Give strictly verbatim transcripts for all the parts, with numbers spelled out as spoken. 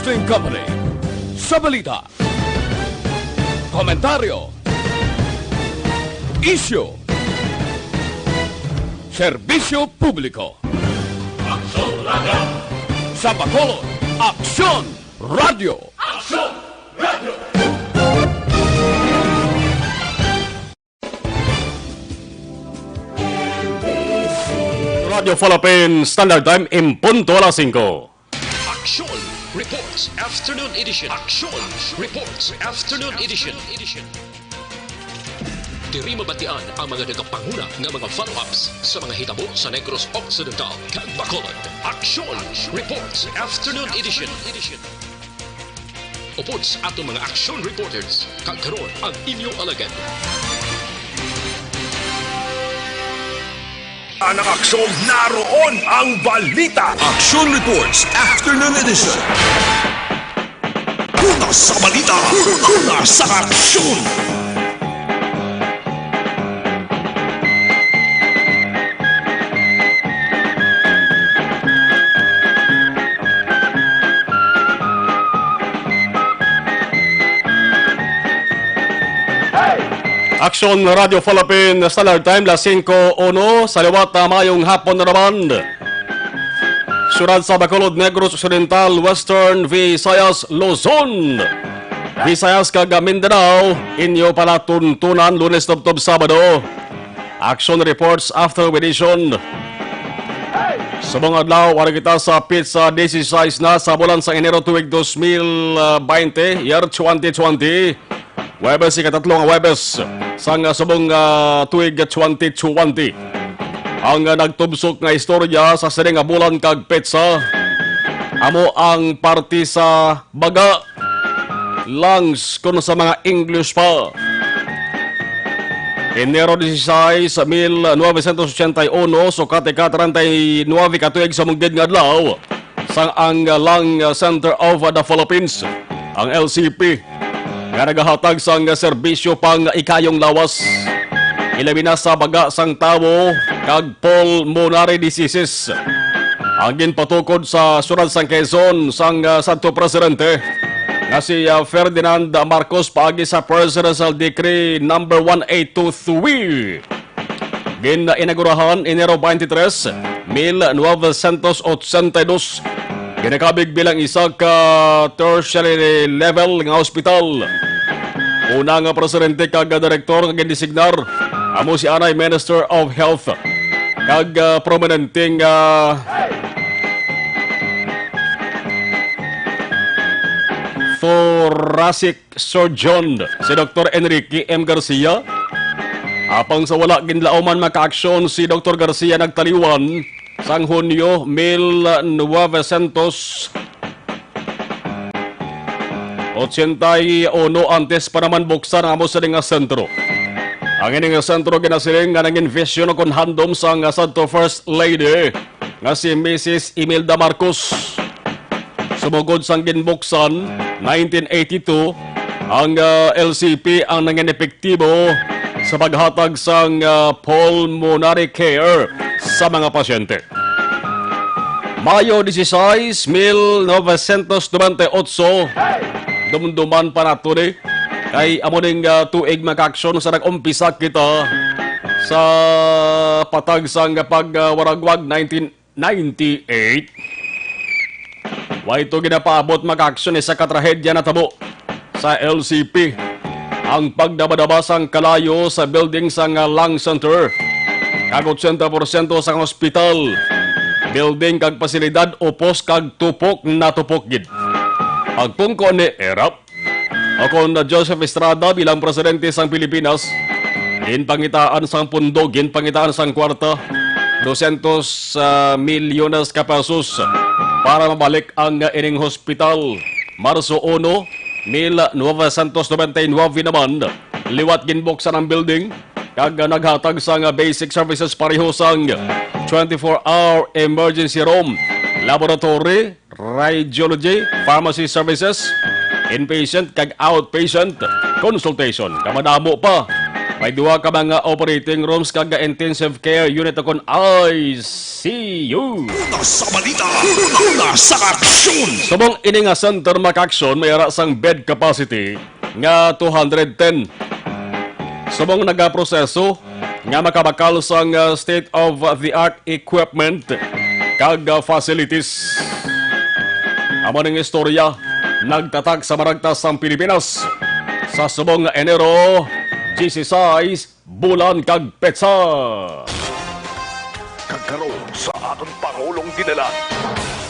Company. Sa balita, komentaryo, isyu, serbisyo publiko. Aksyon Radio. Sa Bacolod, Aksyon Radio. Aksyon Radio. Radio Philippine Standard Time, en punto alas singko. Action Reports Afternoon Edition. Action Reports Afternoon Edition. Diri mabatian ang mga nagapanguna nga mga follow-ups sa mga hitabo sa Negros Occidental kag Bacolod. Action Reports Afternoon Edition. Upod sa aton mga action reporters, kag karon ang inyo alagad. Ang aksyon, naroon ang balita. Action Reports Afternoon Edition. Una sa balita, una sa aksyon. Action Radio Philippine Standard Time, las singko uno. Sa liwat, ah, mayong hapon na naman. Siyudad sa Bacolod, Negros Occidental, Western Visayas, Luzon, Visayas kag Mindanao, inyo palatuntunan, Lunes tubtob Sabado. Action Reports Afternoon Edition. Subong adlaw, wala kita sa petsa dieciséis na sa bulan sa Enero tuig dos mil bainte, year twenty twenty. Huwebes, ikatatlo nga Huwebes sang, ah, subong, ah, tuig twenty twenty. Ang, ah, nagtubsok nga istorya sa sini nga bulan kag petsa amo ang parte sa baga, lungs, kun sa mga English pa. Enero dieciséis, mil novecientos ochenta y uno, sukat ika treinta y nueve ka tuig sa munggid nga adlaw, sang ang Lung Center of the Philippines, ang L C P, nga nagahatag sang serbisyo pang ikayong lawas, ilabi na sa baga sang tawo kag pulmonary diseases. Ang ginpatukod sa siyudad sang Quezon sang, ah, sadto presidente nga si, ah, Ferdinand Marcos paagi sa Presidential Decree number one eight two three. Gin-inaugurahan Enero twenty-three, mil novecientos ochenta y dos. Ginakabig bilang isa ka tertiary level nga ospital. Una nga presidente kag direktor nga gindesignar amo si anay Minister of Health kag, ah, prominenteng, ah, thoracic surgeon, si Doktor Enrique M. Garcia. Apang sa wala ginlauman makaaksyon si Doktor Garcia nagtaliwan sang Hunyo mil novecientos ochenta y uno, antes pa naman buksan ang amo sini nga sentro. Ang ini nga sentro ginasiling nga nangin-vision kon handom sang sadto First Lady nga si Missus Imelda Marcos. Sumugod sang ginbuksan, nineteen eighty-two, ang, ah, L C P ang nangin-epektibo sa paghatag sang, ah, pulmonary care sa mga pasyente. Mayo dieciséis, mil novecientos noventa y ocho, dumduman pa nato ni, kay amo ning, ah, tuig makaaksyon sa nag-umpisa kita sa patag sang pagwaragwag nineteen ninety-eight. Way to ginapaabot makaaksyon ni sa katrahedya natabo sa L C P. Ang pagdabadaba sang kalayo sa building sang Lung Center kag ochenta porsyento sang hospital, building kag pasilidad upos kag tupok natupok gid. Pagpungko ni Erap, o kon Joseph Estrada bilang presidente sang Pilipinas, ginpangitaan sang pundo, ginpangitaan sang kwarta, dosyentos, ah, milyones ka pesos para mabalik ang ining hospital. Marso uno, mil novecientos noventa y nueve naman, liwat ginbuksan ang building kag naghatag sang basic services pareho sang twenty-four hour emergency room, laboratory, radiology, pharmacy services, inpatient kag outpatient consultation. Kag madamo pa May duha ka mga operating rooms kag intensive care unit ukon I C U. Una sa balita, una sa aksyon. Subong ini nga center, mga ka-aksyon, may ara sang bed capacity nga two hundred ten. Subong nagaproseso nga makabakal sang, ah, state-of-the-art equipment kag, ah, facilities. Amo ning istorya nagtatak sa Maragtas sang Pilipinas sa subong nga Enero dieciséis, bulan kag petsa. Kag karon sa aton Pangulong Dinalan.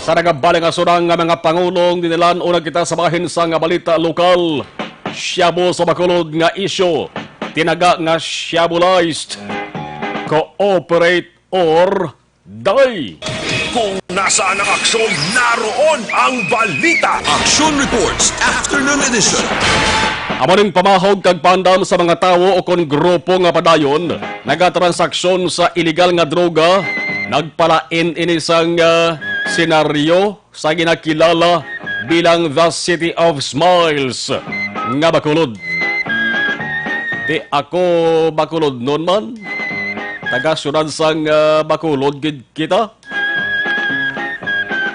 Sa nagabali nga surang nga mga Pangulong Dinalan, una kita sa bahin sa nga balita lokal. Shabu sa Bacolod nga isyu, tinaga nga Shabulized. Cooperate or die. Kung nasaan ang aksyon, naroon ang balita. Action Reports, Afternoon Edition. Amo ning pamahog kag paandam sa mga tawo ukon grupo nga padayon nagatransaksyon sa iligal nga droga. Nagpalain ini sang, ah, senaryo sa ginakilala bilang the City of Smiles nga Bacolod. Di ako Bacolodnon man, taga siyudad sang, ah, Bacolod gid kita.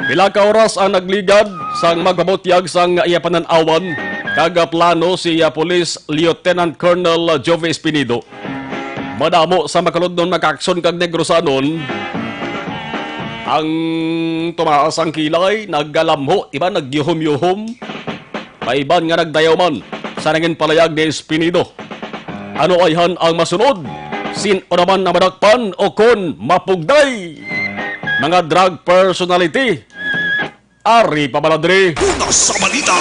Pila ka oras ang nagligad sang magpabutyag sang iya panan-awan kag plano si, ah, Police Lieutenant Colonel Jove Espinido. Madamo sa Bacolodnon, mga ka-aksyon kag Negrosanon ang tumaas ang kilay, naggalamho, iban nagyuhom-yuhom. May iban nga nagdayaw man sa nangin palayag ni Espinido. Ano ayhan ang masunod? Sin-o naman ang madakpan o kon mapugday? Mga drug personality. Ari pa bala diri. Una sa balita,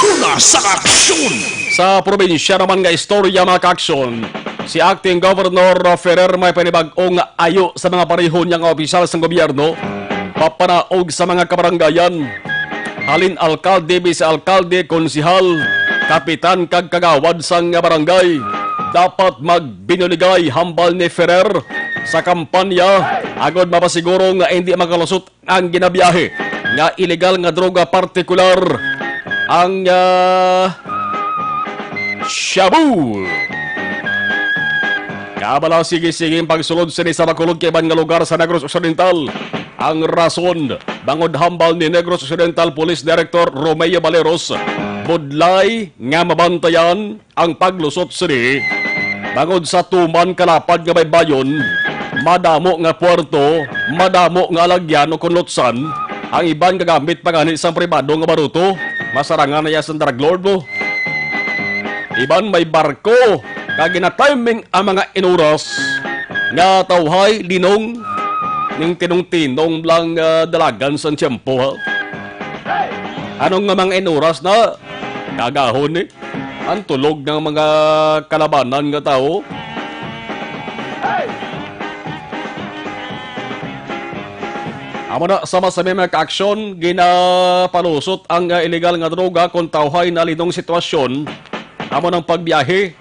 una sa aksyon. Sa probinsya naman nga istorya, mga ka-aksyon, si Acting Governor Ferrer may panibag-ong ayo sa mga pareho niya nga opisyal sang gobyerno, papanaog sa mga kabarangayan. Halin alkalde, bise-alkalde, konsehal, kapitan kag kagawad sang barangay dapat magbinuligay, hambal ni Ferrer sa kampanya, agod mapasiguro nga indi makalusot ang ginabiyahe nga iligal nga droga, partikular ang, ah, shabu. Kabala, sige-sige ang pagsulod sini sa Bacolod kag iban nga lugar sa Negros Occidental. Ang rason, bangod hambal ni Negros Occidental Police Director Romeo Baleros, budlay nga mabantayan ang paglusot sini, bangod sa tuman kalapad nga baybayon, madamo nga puerto, madamo nga alagyan o kon lutsan, ang iban gagamit pa gani sang pribado nga baruto, masarangan na ya sang drug lord mo. Iban may barko, kag ginatiming ang mga inuras nga tawhay linong ning tinong-tinong lang, ah, dalagan sang tiyempo, ha? Anong nga mga inuras na? Kagahon, eh. Ang tulog ng mga kalabanan nga tawo. Amo na, sama sa mga ka-aksyon, ginapalusot ang, ah, iligal nga droga kon tawhay na linong sitwasyon. Amo nang pagbiyahe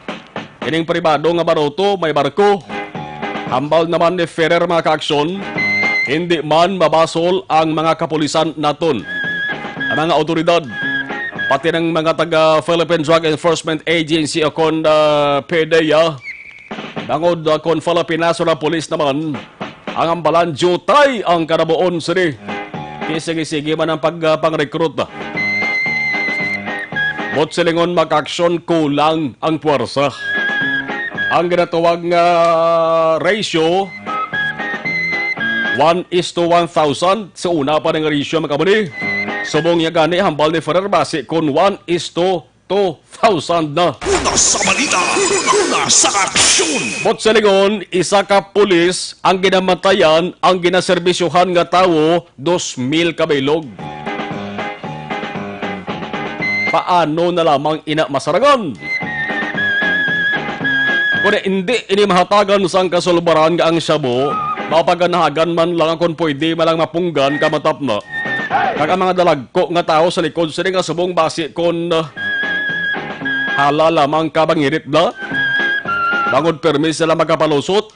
ining pribado nga baruto, may barko. Hambal naman ni Ferrer, mga ka-aksyon, hindi man mabasol ang mga kapulisan naton. Ang mga awtoridad, pati ng mga taga Philippine Drug Enforcement Agency o kon, ah, PDEA, bangod, ah, kon Philippine National Police naman, ang ambalan, diutay ang kanabuon sini. Kay sige-sige man ang pag, ah, pang-recruit. Buot silingon, mga ka-aksyon, kulang ang puwersa. Ang ginatawag nga ratio, one is to one thousand. Sa una pa ning ratio, mga kamuni. Subong niya gani, hambal ni Ferrer, basi kon one is to two thousand na. Una sa balita, una sa aksyon. Buot silingon, isa ka pulis ang ginamatayan, ang ginaserbisyuhan nga tawo, dos mil kabilog. Paano na lamang ina masarangan? Kung hindi ini mahatagan sang kasulbaran nga ang shabu, mapaganahagan man lang, kung pwede man lang mapunggan ka matapna. Kag ang mga dalagko nga tawo sa likod sini nga subong basi kon, ah, hala lamang ka mangirit na. Bangod pirmi sila makapalusot.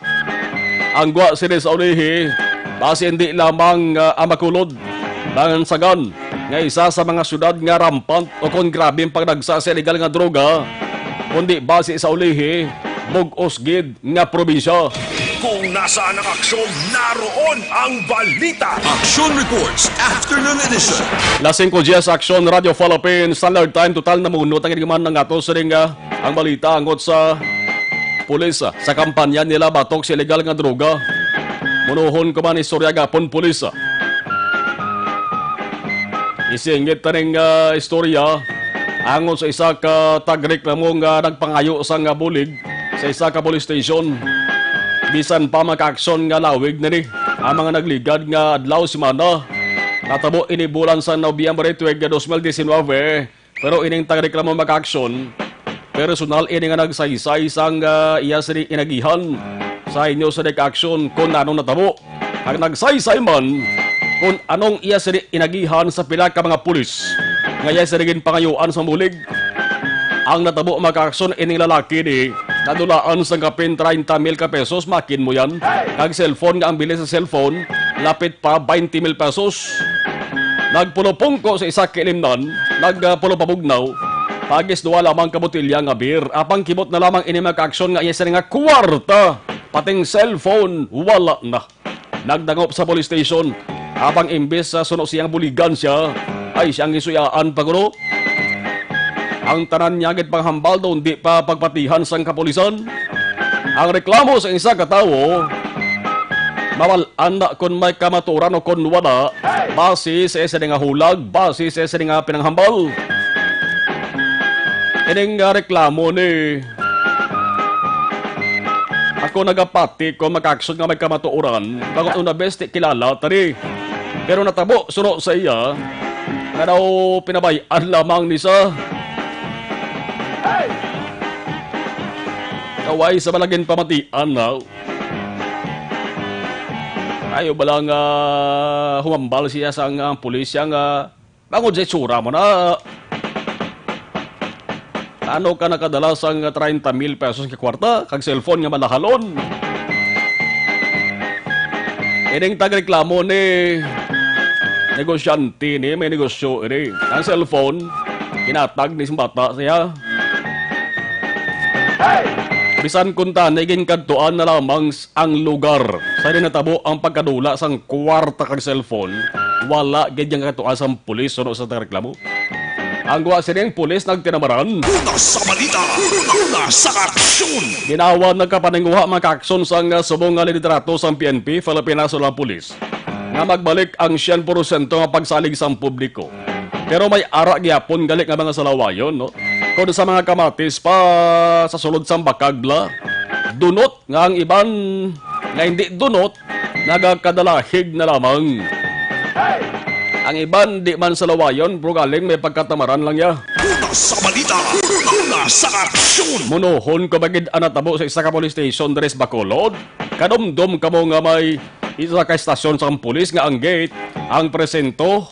Ang gwa sini sa ulihi, basi hindi lamang, ah, ang Bacolod, Banansagan, nga isa sa mga syudad nga rampant o kon grabe ang pagdagsa sa iligal nga droga, kundi basi sa ulihi, bug-os gid nga probinsya. Kung nasaan ang aksyon, naroon ang balita. Action Reports, Afternoon Edition. Las singko diyes, Aksyon Radyo Philippines, Standard Time, total na muno. Tangin man ang ato sining, ah, ang balita angot sa pulis, ah, sa kampanya nila batok sa illegal nga droga. Munuhon ko man istorya gapon pulis, ah. Isingit taning, ah, istorya angon sa isa ka tagreklamo nga nagpangayo sang, ah, bulig sa isa ka police station. Bisan pa makaaksyon nga lawig na ni ang mga nagligad nga adlaw, semana. Natabo ini bulan sa Nobyembre tuig dos mil diecinueve, pero ining tagreklamo makaaksyon, personal ini nga nagsaysay sang, ah, iya sini inagihan. Sa inyo sini kaaksyon kung ano natabo. Ang nagsaysay man kung anong iya sini inagihan sa pila ka mga pulis nga iya sini ginpangayuan sa bulig. Ang natabo makaaksyon ining lalaki ni nadulaan sang kapin treinta mil ka pesos, makin mo yan, kag cellphone nga ang bili sa cellphone lapit pa twenty mil pesos. Nagpulopungko sa isa ka ilimnan, nagpulopabugnaw, pagis duwa lamang ka botelya nga beer. Apang kibot na lamang ini makaaksyon nga iya sini nga kwarta, pating cellphone wala na. Nagdangop sa police station. Apang imbis sa suno siyang buligan siya, ay siyang gisuyaan pa kuno. Ang tanan niya ginpanghambal daw hindi pa pagpatihan sang kapulisan. Ang reklamo sa isa ka tawo, mawal-an na kon may kamatuoran o kon wala, base sa isa nga hulag, base sa isa nga pinanghambal. Ining, ah, reklamo ni ako nagapati kung makaaksyon nga may kamatuoran, bang una bes ti kilala tani. Pero natabo suno sa iya nga daw pinabay-an lamang ni sa kaway sa balagin pamatian na. Ayo bala nga humambal siya sa nga pulisya nga bangod sa itsura mo na. Ano ka nakadala sang treinta mil pesos nga kwarta kag cellphone nga malahalon? Ining tagreklamo ni negosyante ni, may negosyo ini. Ang cellphone, ginatag ni sa bata siya. Bisan kun tani ginkadtuan na lamang ang lugar sa dinatabo ang pagkadula sang kwarta kag cellphone, wala gid yang katuan sang pulis suno sa reklamo. Ang guwa sining pulis nagtinamaran. Una sa balita, una sa aksyon. Ginawa nagkapaninguha makaaksyon sang subong nga liderato sang P N P, Philippine National Police, nga magbalik ang syen porsyento nga pagsalig sang publiko. Pero may ara gyapon gali nga mga salawayon, no? Kon sa mga kamatis pa sa sulod sang bakag la, dunot nga ang iban nga hindi dunot, nagakadalahig na lamang. Ang iban di man salawayon, pero galing may pagkatamaran lang ya. Una sa balita, una sa aksyon. Munuhon ko ba gid ang natabo sa isa ka police station diri sa Bacolod? Kadumdom kamo nga may isa ka estasyon sang pulis nga ang gate, ang presinto,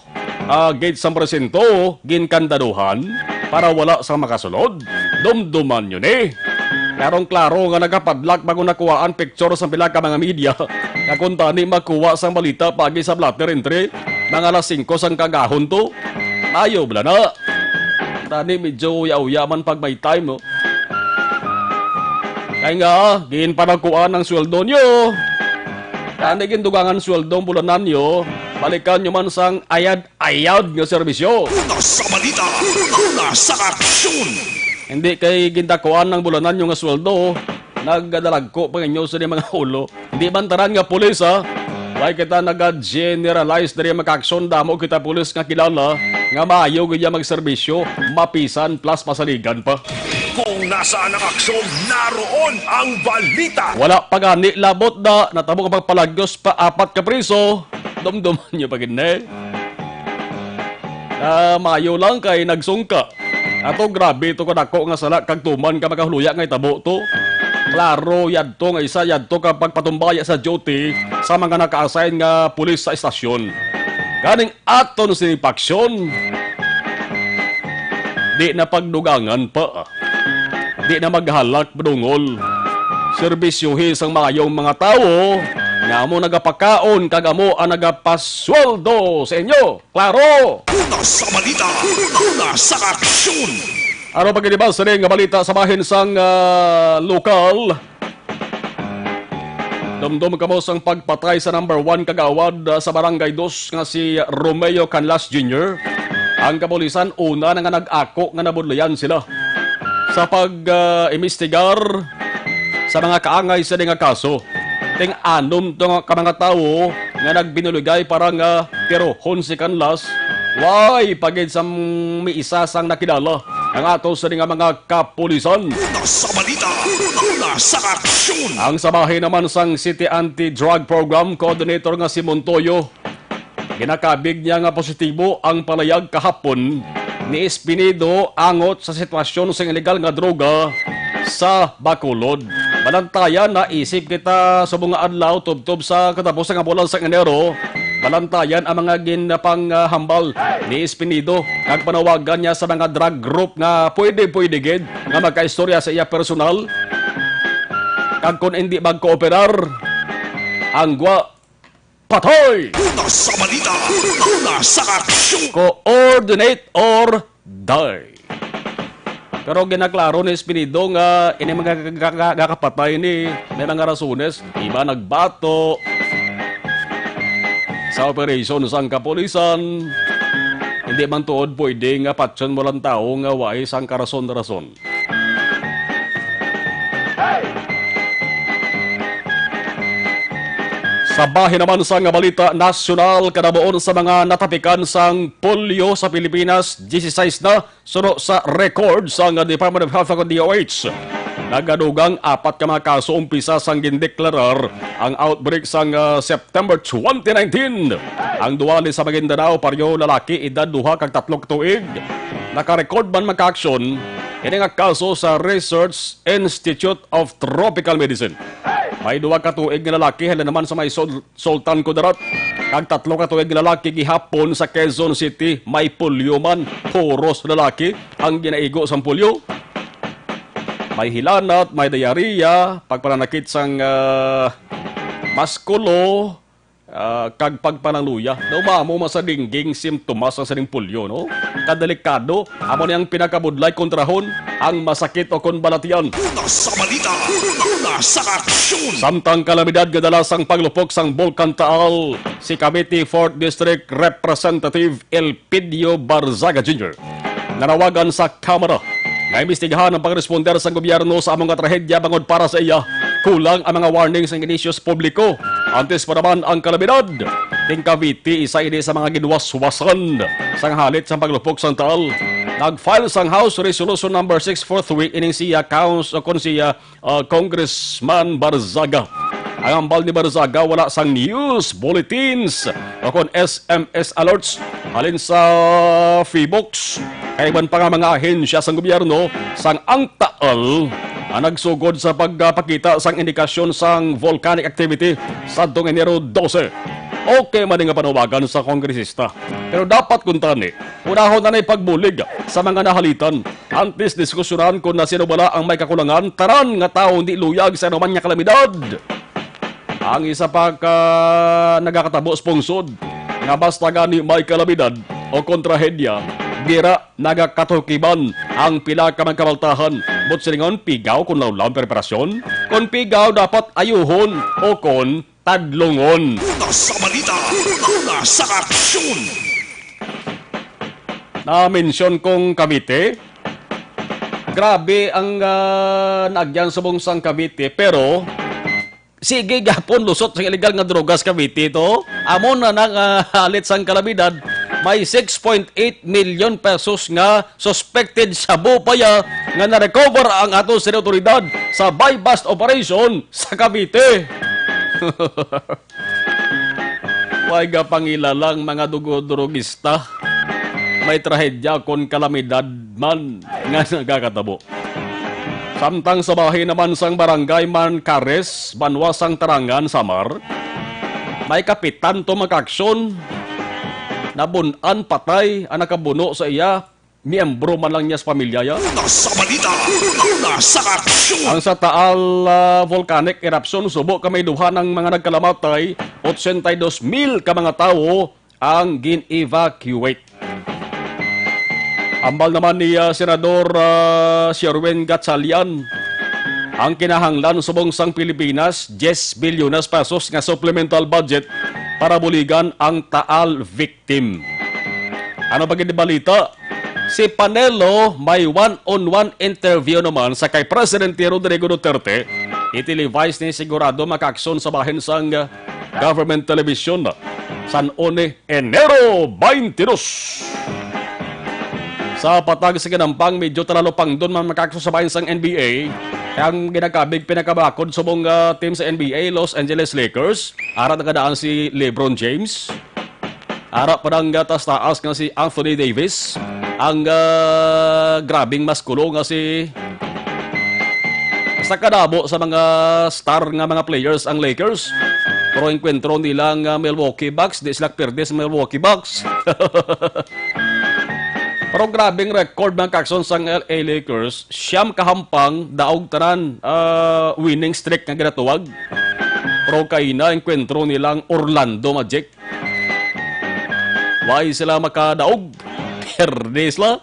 ah, gate sang presinto, ginkandaduhan para wala sang makasulod. Dumduman nyo ni. Klarong-klaro nga nagapadlak bag-o nakuhaan picture sang pila ka mga media nga kung tani makuha sang balita pagi sa blotter entry, mga alas singko sang kaagahon to. Mayo bala na. Tani medyo uya-uya man pag may time, no? Kay nga, ginpanakuan ang sweldo nyo. Tani gindugangan sweldo ang bulanan nyo. Balikan nyo man sang ayad-ayad nga serbisyo. Una sa balita, una sa aksyon. Hindi kay gindakuan ang bulanan nyo nga sweldo, nagdalagko pa inyo sa mga ulo. Hindi man tanan nga pulis, ha? Why kita naga-generalize diri makaaksyon, damo kita pulis nga kilala nga maayo gid ya magserbisyo, mapisan plus masaligan pa. Kung nasaan ang aksyon, naroon ang balita. Wala pa gani labot na natabo ang pagpalagyos pa apat ka priso. Dumduman nyo pa gid ni. Ah, maayo lang kay nagsungka. Ato, grabe to kadako nga sala kag tuman ka makahuloya nga itabo to. Klaro yadto nga isa yadto ka pagpatumbaya sa duty sa mga naka-assign nga pulis sa estasyon. Ganing aton sini paksyon, di na pagdugangan pa. Di na maghalak padungol. Serbisyohi sang maayong mga tawo nga amo nagapakaon kag amo ang nagapasweldo sa inyo. Klaro! Una sa balita, una sa aksyon. Ano pa gid ba sini nga balita sa bahin sang, ah, lokal? Dumdum kamo sang pagpatay sa number one kagawad, ah, sa Barangay Dos nga si Romeo Canlas Junior. Ang kapulisan una na nga nag-ako nga nabudlayan sila sa pag, ah, imbestigar sa mga kaangay sini nga kaso. Ting-anom to nga ka mga tawo nga nagbinuligay para nga tirohon si Canlas. Way pa gid sa may isa sang nakilala ang ato sini nga mga kapulisan. Una sa balita, una sa aksyon. Ang sa bahin naman sang City Anti-Drug Program Coordinator nga si Montoyo, ginakabig niya nga positibo ang palayag kahapon ni Espinido angot sa sitwasyon sang iligal nga droga sa Bacolod. Balantayan na isip kita sa mga adlaw tubtob sa katapos nga bulan sa Enero. Balantayan ang mga ginpanghambal ni Espinido kag panawagan niya sa mga drug group nga pwede-pwede gid nga magkaistorya sa iya personal. Kag kung hindi magkooperar, ang gwa patay! Una sa balita, una sa aksyon. Coordinate or die. Pero ginaklaro ni Espinido nga ini mga ga-, ga-, ga-, gakapatay ni may mga rasones. Iba nagbato sa operasyon sang kapulisan. Hindi man tuod pwede nga patyon mo lang tao nga waay sang karason-rason. Sa bahin naman sang balita nasyonal, kadabuon sa mga natapikan sang polio sa Pilipinas, dieciséis na, suno sa record sang Department of Health o D O H. Nagadugang apat ka mga kaso umpisa sang gindeklarar ang outbreak sang, ah, September twenty nineteen. Ang duwali sa Maguindanao, pareho lalaki, edad duha kag tatlo ka tuig. Nakarecord man magka-aksyon ini nga kaso sa Research Institute of Tropical Medicine. May duha ka tuig nga lalaki, halin naman sa may Sul-, Sultan Kudarat, kag tatlo ka tuig nga lalaki gihapon sa Quezon City. May polio man, puros lalaki ang ginaigo sang polio. May hilanat, may diarrhea, pagpananakit sang, ah, maskulo, ah, kag pagpanangluya. Daw mamo man sa dengue ang simptomas sang sining polio, no? Kadelikado, amo ni ang pinakabudlay kontrahon ang masakit o kon balatian. Una sa balita, una sa aksyon. Samtang kalamidad nga dala sang paglupok sang Bulkan Taal, si Cavite Fourth District Representative Elpidio Barzaga Junior nanawagan sa Kamara nga imbestigahan ang pagresponde sang gobyerno sa amo nga trahedya, bangod para sa iya, kulang ang mga warning sang inisyu sa publiko antes pa naman ang kalamidad. Ting Cavite, isa ini sa mga ginwaswasan sang halit sang paglupok sang Taal. Nag-file sang House Resolution Number six four three ining siya Kaus-, o kon siya, ah, Congressman Barzaga. Ang hambal ni Barzaga, wala sang news bulletins o kon S M S alerts halin sa PHIVOLCS kag iban pa nga mga ahensya sang gobyerno sang ang Taal ang nagsugod sa pagpakita sang indikasyon sang volcanic activity sadtong Enero dose. Okay man nga panawagan sa kongresista, pero dapat kuntani, unahon na nay pagbulig sa mga nahalitan antes diskusyonan kon na sino bala ang may kakulangan. Tanan nga tawo hindi luyag sa anuman nga kalamidad. Ang isa pa ka nagakatabo sa pungsod nga basta gani may kalamidad o kon trahedya, dira nagakatukiban ang pila ka mga kabaltahan. Buot silingon, pigaw kon lawlaw ang preparasyon. Kon pigaw, dapat ayuhon o kon tadlungon. Una sa balita, una sa aksyon. Na-mention kong Cavite. Grabe ang, ah, naagyan subong sang Cavite, pero sige gapon lusot sa illegal nga drogas Cavite to. Amo na nang, ah, halit sang kalamidad, may six point eight million pesos nga suspected shabu pa ya nga na-recover ang ato sa otoridad sa buy-bust operation sa Cavite. Way gapangilalang mga dugo-durugista. May trahedya kon kalamidad man nga nagakatabo. Samtang sa bahin naman sang Barangay Mancares, banwa sang Tarangan, Samar, may kapitan to makaaksyon. Nabun-an patay ang nakabuno sa iya miyembro man lang niya sa pamilya ya. Una sa balita, una sa aksyon. Ang sa Taal, ah, volcanic eruption, subo ka may duha ng mga nagkalamatay, ochenta y dos mil ka mga tawo ang gin-evacuate. Ambal naman ni, ah, Senador, ah, Sherwin Gatchalian, ang kinahanglan subong sang Pilipinas, diyes bilyones pesos nga supplemental budget para buligan ang Taal victim. Ano pa gid balita? Si Panelo may one-on-one interview naman sa kay Presidente Rodrigo Duterte. Itelevised ni sigurado, mga kaakson, sa bahin sang government television. San One, Enero twenty-two. Sa patag sa ginampang, medyo talalupangdon man, mga kaakson, sa bahin sang N B A. Ang ginakabig pinakabakod subong, ah, team sa N B A, Los Angeles Lakers. Ara na kadaan si LeBron James. Ara pa nang, ah, taas-taas nga si Anthony Davis. Ang, ah, grabing maskulo nga si sa kadamo sa mga star nga mga players ang Lakers. Pero enkwentro nila nga Milwaukee Bucks, di sila perde sa Milwaukee Bucks. Pero grabing record, mga kaakson, sang L A Lakers, siyam kahampang daog tanan, ah, winning streak nga ginatuwag. Pero kaina enkwentro nila ang Orlando Magic. Why sila makadaog? Perde sila.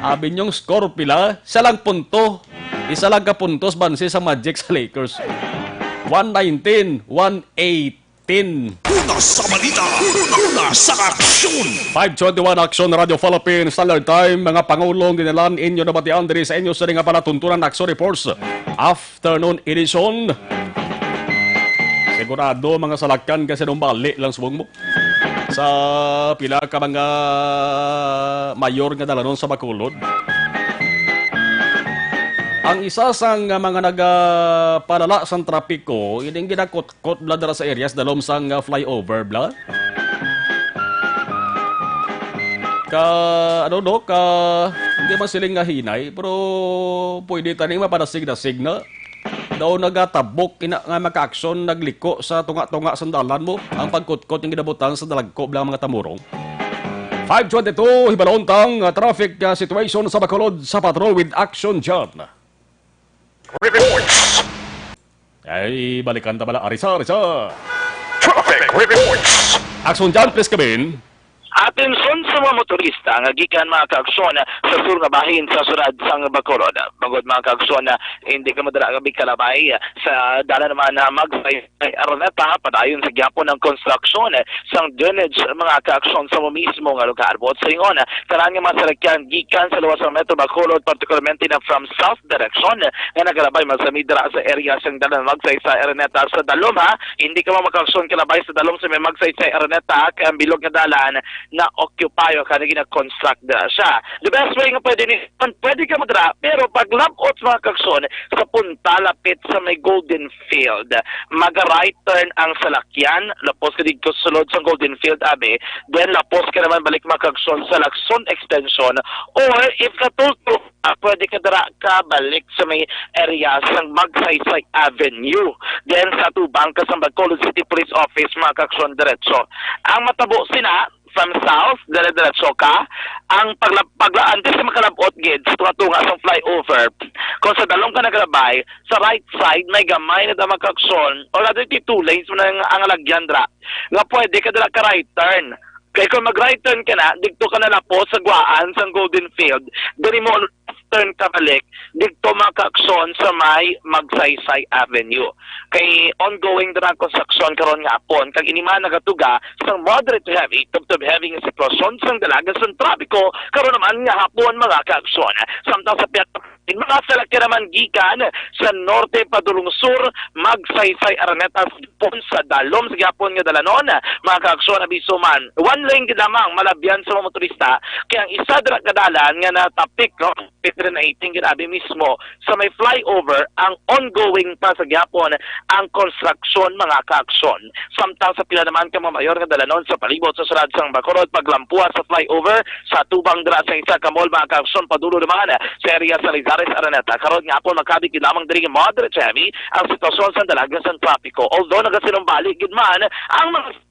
Abi niyong score pila? Isa lang punto. Isa lang ka puntos bansi sa Magic sa Lakers. One nineteen, one eighteen. Una sa balita, una sa aksyon. Five twenty-one Action Radio Philippines, Standard Time, mga pangulong dinalan inyo nabatian diri sa inyo sa nga palatuntunan, Action Reports. Afternoon edition. Sigurado, mga salakyan, kasi nung bali lang subong mo sa pila ka mga mayor nga dalanon sa Bacolod. Ang isa sang mga nagapalala sang trapiko, ining ginakutkot bla dira sa areas dalom sang, ah, flyover bla. Ka, ano, no, ka, hindi man siling nga hinay, pero pwede tani mapadasig-dasig na. Daw nagatabok ina nga makaaksyon, nagliko sa tunga-tunga sang dalan mo ang pagkutkot nga ginabutan sa dalagko bla mga tamurong. Five twenty-two, hibalon tang, ah, traffic, ah, situation sa Bacolod sa Patrol with Action John. Reports. Ay, balikan ta bala, Arisa, Arisa. Traffic reports. Action John, please come in. Atensyon sa mga motorista nga gikan, mga kaaksyon, sa sur nga bahin sa siyudad sang Bacolod. Bangod, mga kaaksyon, hindi ka madala nga mikalabay sa dalan naman na Magsaysay Araneta, padayon sa gihapon ang konstruksyon sang drainage, mga kaaksyon, sa mismo nga lugar. Buot silingon, tanan nga mga salakyan gikan sa luwas sa Metro Bacolod, partikularmente na from south direction, nga nagalabay man sa may dira sa area sang dalan Magsaysay Araneta sa dalom, ha. Hindi ka man makaaksyon kalabay sa dalom sa may Magsaysay Araneta, kay ang bilog nga dalan na-occupy o kani gina-construct dira siya. The best way nga pwede ni, pwede ka mo dira, pero paglabot, mga kaaksyon, sa punta lapit sa may Golden Field, maga-right turn ang salakyan, lapos ka didto sulod sa Golden Field, abi, then lapos ka naman balik, mga kaaksyon, sa Lacson Extension, or if katultol, ah, pwede ka dira ka balik sa may area sang Magsaysay Avenue. Then sa atubang ka sang Bacolod City Police Office, mga kaaksyon, diretso. Ang matabo sina, from south, dire-diretso ka, ang pagla-, pagla-, antes ka makalabot gid sa tunga-tunga sang flyover, kung sa dalom ka nagalabay, sa right side, may gamay na damag aksyon, or rather, di two lanes man ang, ang lagyan dira, nga pwede ka dira ka right turn. Kay kung mag-right turn ka na, didto ka na lapos sa guwaan sang Golden Field, diri mo left turn ka balik, didto makaaksyon sa may Magsaysay Avenue. Kay ongoing dira ang construction karon nga hapon, kag ini man nagatuga sang moderate to heavy, tubtob heavy nga sitwasyon sang dalagan sang trapiko karon naman nga hapon, mga kaaksyon. Samtang sa pihak, mga salakyan naman gikan sa norte padulong sur, Magsaysay Araneta, pon sa dalom sa gihapon nga dalanon, mga kaaksyon, abiso man. One lane gid lamang malabyan sa mga motorista, kay ang isa dira ka dalan nga natapik, no, Peter na eighteen, ginabi mismo sa may flyover ang ongoing pa sa gihapon ang konstruksyon, mga kaaksyon. Samtang sa pila naman ka mga mayor nga dalanon sa palibot sa siyudad sang Bacolod, paglampuas sa flyover sa tubang dira sa isa ka mall, mga kaaksyon, padulo naman sa area sa Lizares Araneta. Karon nga hapon, makabig gid lamang diri nga moderate to heavy ang sitwasyon sa dalagan sang trapiko. Although nagasinumbali gid man ang mga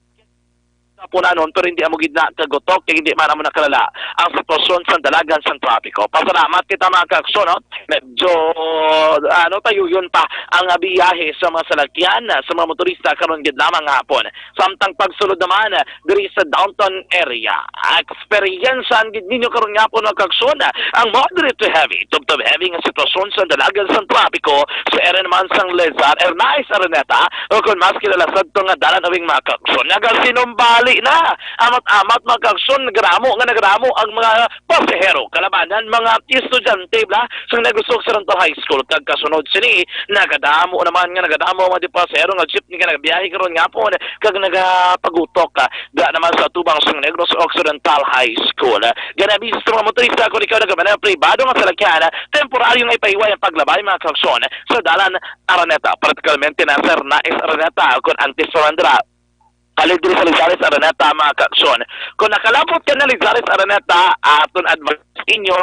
Sa punanon, pero hindi amo gid na kagutok, kay hindi man amo nakalala ang sitwasyon sa dalagan sang trapiko. Pasalamat kita, mga kaakson, no? Medyo, ano, tayuyon pa ang biyahe sa mga salakyan, sa mga motorista karon gid lamang nga hapon. Samtang pagsulod naman diri sa downtown area, eksperyensahan gid ninyo karon nga hapon, mga kaakson, ang moderate to heavy, tubtob heavy nga sitwasyon sa dalagan sang trapiko sa area naman sang Lazar Hernaez Araneta, o kon mas kilala sadto nga Dalan Awing, mga kaakson. Nagasinumbali na, amat-amat, mga kaakson, nagadamo nga nagadamo ang mga pasahero, kalabanan mga estudyante bala sang Negros Occidental High School, kag kasunod sini nagadamo naman nga nagadamo ang mga pasahero nga jeepney nga nagabiyahe karon nga hapon kag nagapagutok, ah, da naman sa tubang sang Negros Occidental High School. Gani, abiso sa mga motorista, kung ikaw nagamaneho pribado nga salakyan, temporaryo nga ipahiway ang paglabay, mga kaakson, sa Dalan Araneta, particularmente na sa Hernaez Araneta, kung antes pa man dira, halin diri sa Lizares Araneta, mga kaakson. Kung nakalabot ka na Lizares Araneta, aton advice inyo,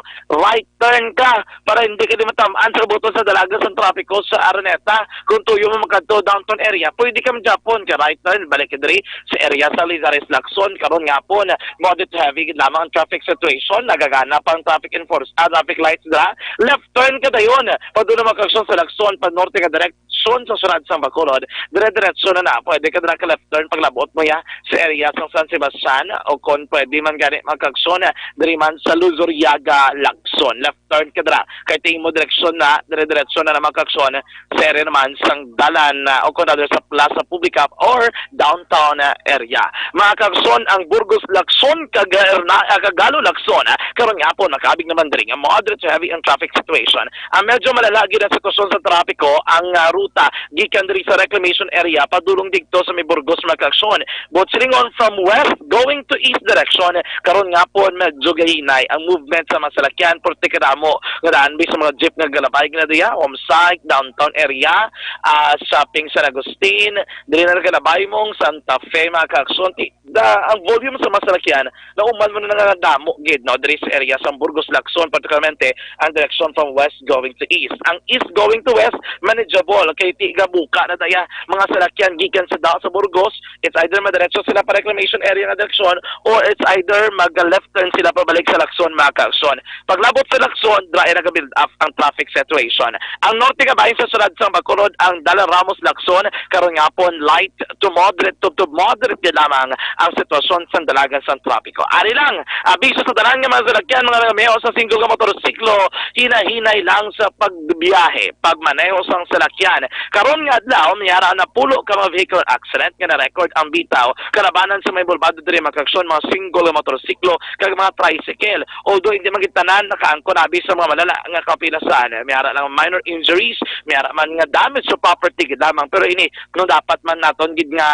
right turn ka para hindi ka di matam-an sa buto sa dalagan sa trapiko sa Araneta. Kung tuyo mo makadto downtown area, pwede ka magyapon ka right turn, balik ka diri sa area sa Lizares Lacson. Karon nga hapon, moderate to heavy gid lamang ang traffic situation. Nagagana pa ang traffic enforce, ah, traffic lights dira. Left turn ka dayon, padulong, mga kaakson, sa Lacson, pa norte ka direct Lacson sa siyudad sang Bacolod, dire-diretso na na. Pwede ka na ka-left turn paglabot mo ya sa area sang San Sebastian, o kon pwede man gani, mga kaakson, diri man sa Luzuriaga, Lacson. Left turn ka dira. Kay tingin mo direksyon na, dire-diretso na na, mga kaakson, sa area naman sang dalan, ah, o kon rather sa Plaza Publica or downtown, ah, area. Mga kaakson, ang Burgos Lacson kag, ah, Herna-, ah, kag Galo Lacson, ah, karon nga hapon makaabig naman diri nga moderate to heavy ang traffic situation. Ang medyo malala gid ang sitwasyon sa trapiko, ang, ah, ruta gikan diri sa reclamation area padulong didto sa may Burgos, mga kaakson. But silingon from west going to east direction, karon nga hapon medyo gahinay ang movement sa mga salakyan, porte kadamo nga daan bi sa mga jeep nga galabay gina diya, home site, downtown area, ah, shopping San Agustin, diri na galabay mong Santa Fe, mga kaakson. Ti-, da, ang volume sa mga salakyan, nauman mo na nga damo gid, no, diri sa area sang Burgos Lacson, particularmente ang direksyon from west going to east. Ang east going to west, manageable, kay ti gabuka na daya mga salakyan gikan sa da-, sa Burgos. It's either madiretso sila pa reclamation area nga direksyon, or it's either mag-left turn sila pabalik sa Lacson, mga kaakson. Paglabot sa Lacson, dra nagabuild up ang traffic situation. Ang norte nga bahin sa siyudad sang Bacolod, ang Dalan Ramos Lacson, karon nga hapon, light to moderate, tubtob moderate gid lamang ang sitwasyon sang dalagan sang trapiko. Ari lang, abiso sa tanan nga mga salakyan, mga nagamaneho sa single nga motorsiklo, hinay-hinay lang sa pagbiyahe, pagmaneho sang salakyan. Karon nga adlaw, may ara napulo ka mga vehicular accident nga na-record ang bitaw, kalabanan sa may bulbado diri, mga kaakson, mga single nga motorsiklo kag mga tricycle. Although hindi man gid tanan nakaangkon abi sa mga malala nga kapilasan, may ara lang minor injuries, may ara man nga damage sa property gid lamang. Pero ini, kung dapat man naton gid nga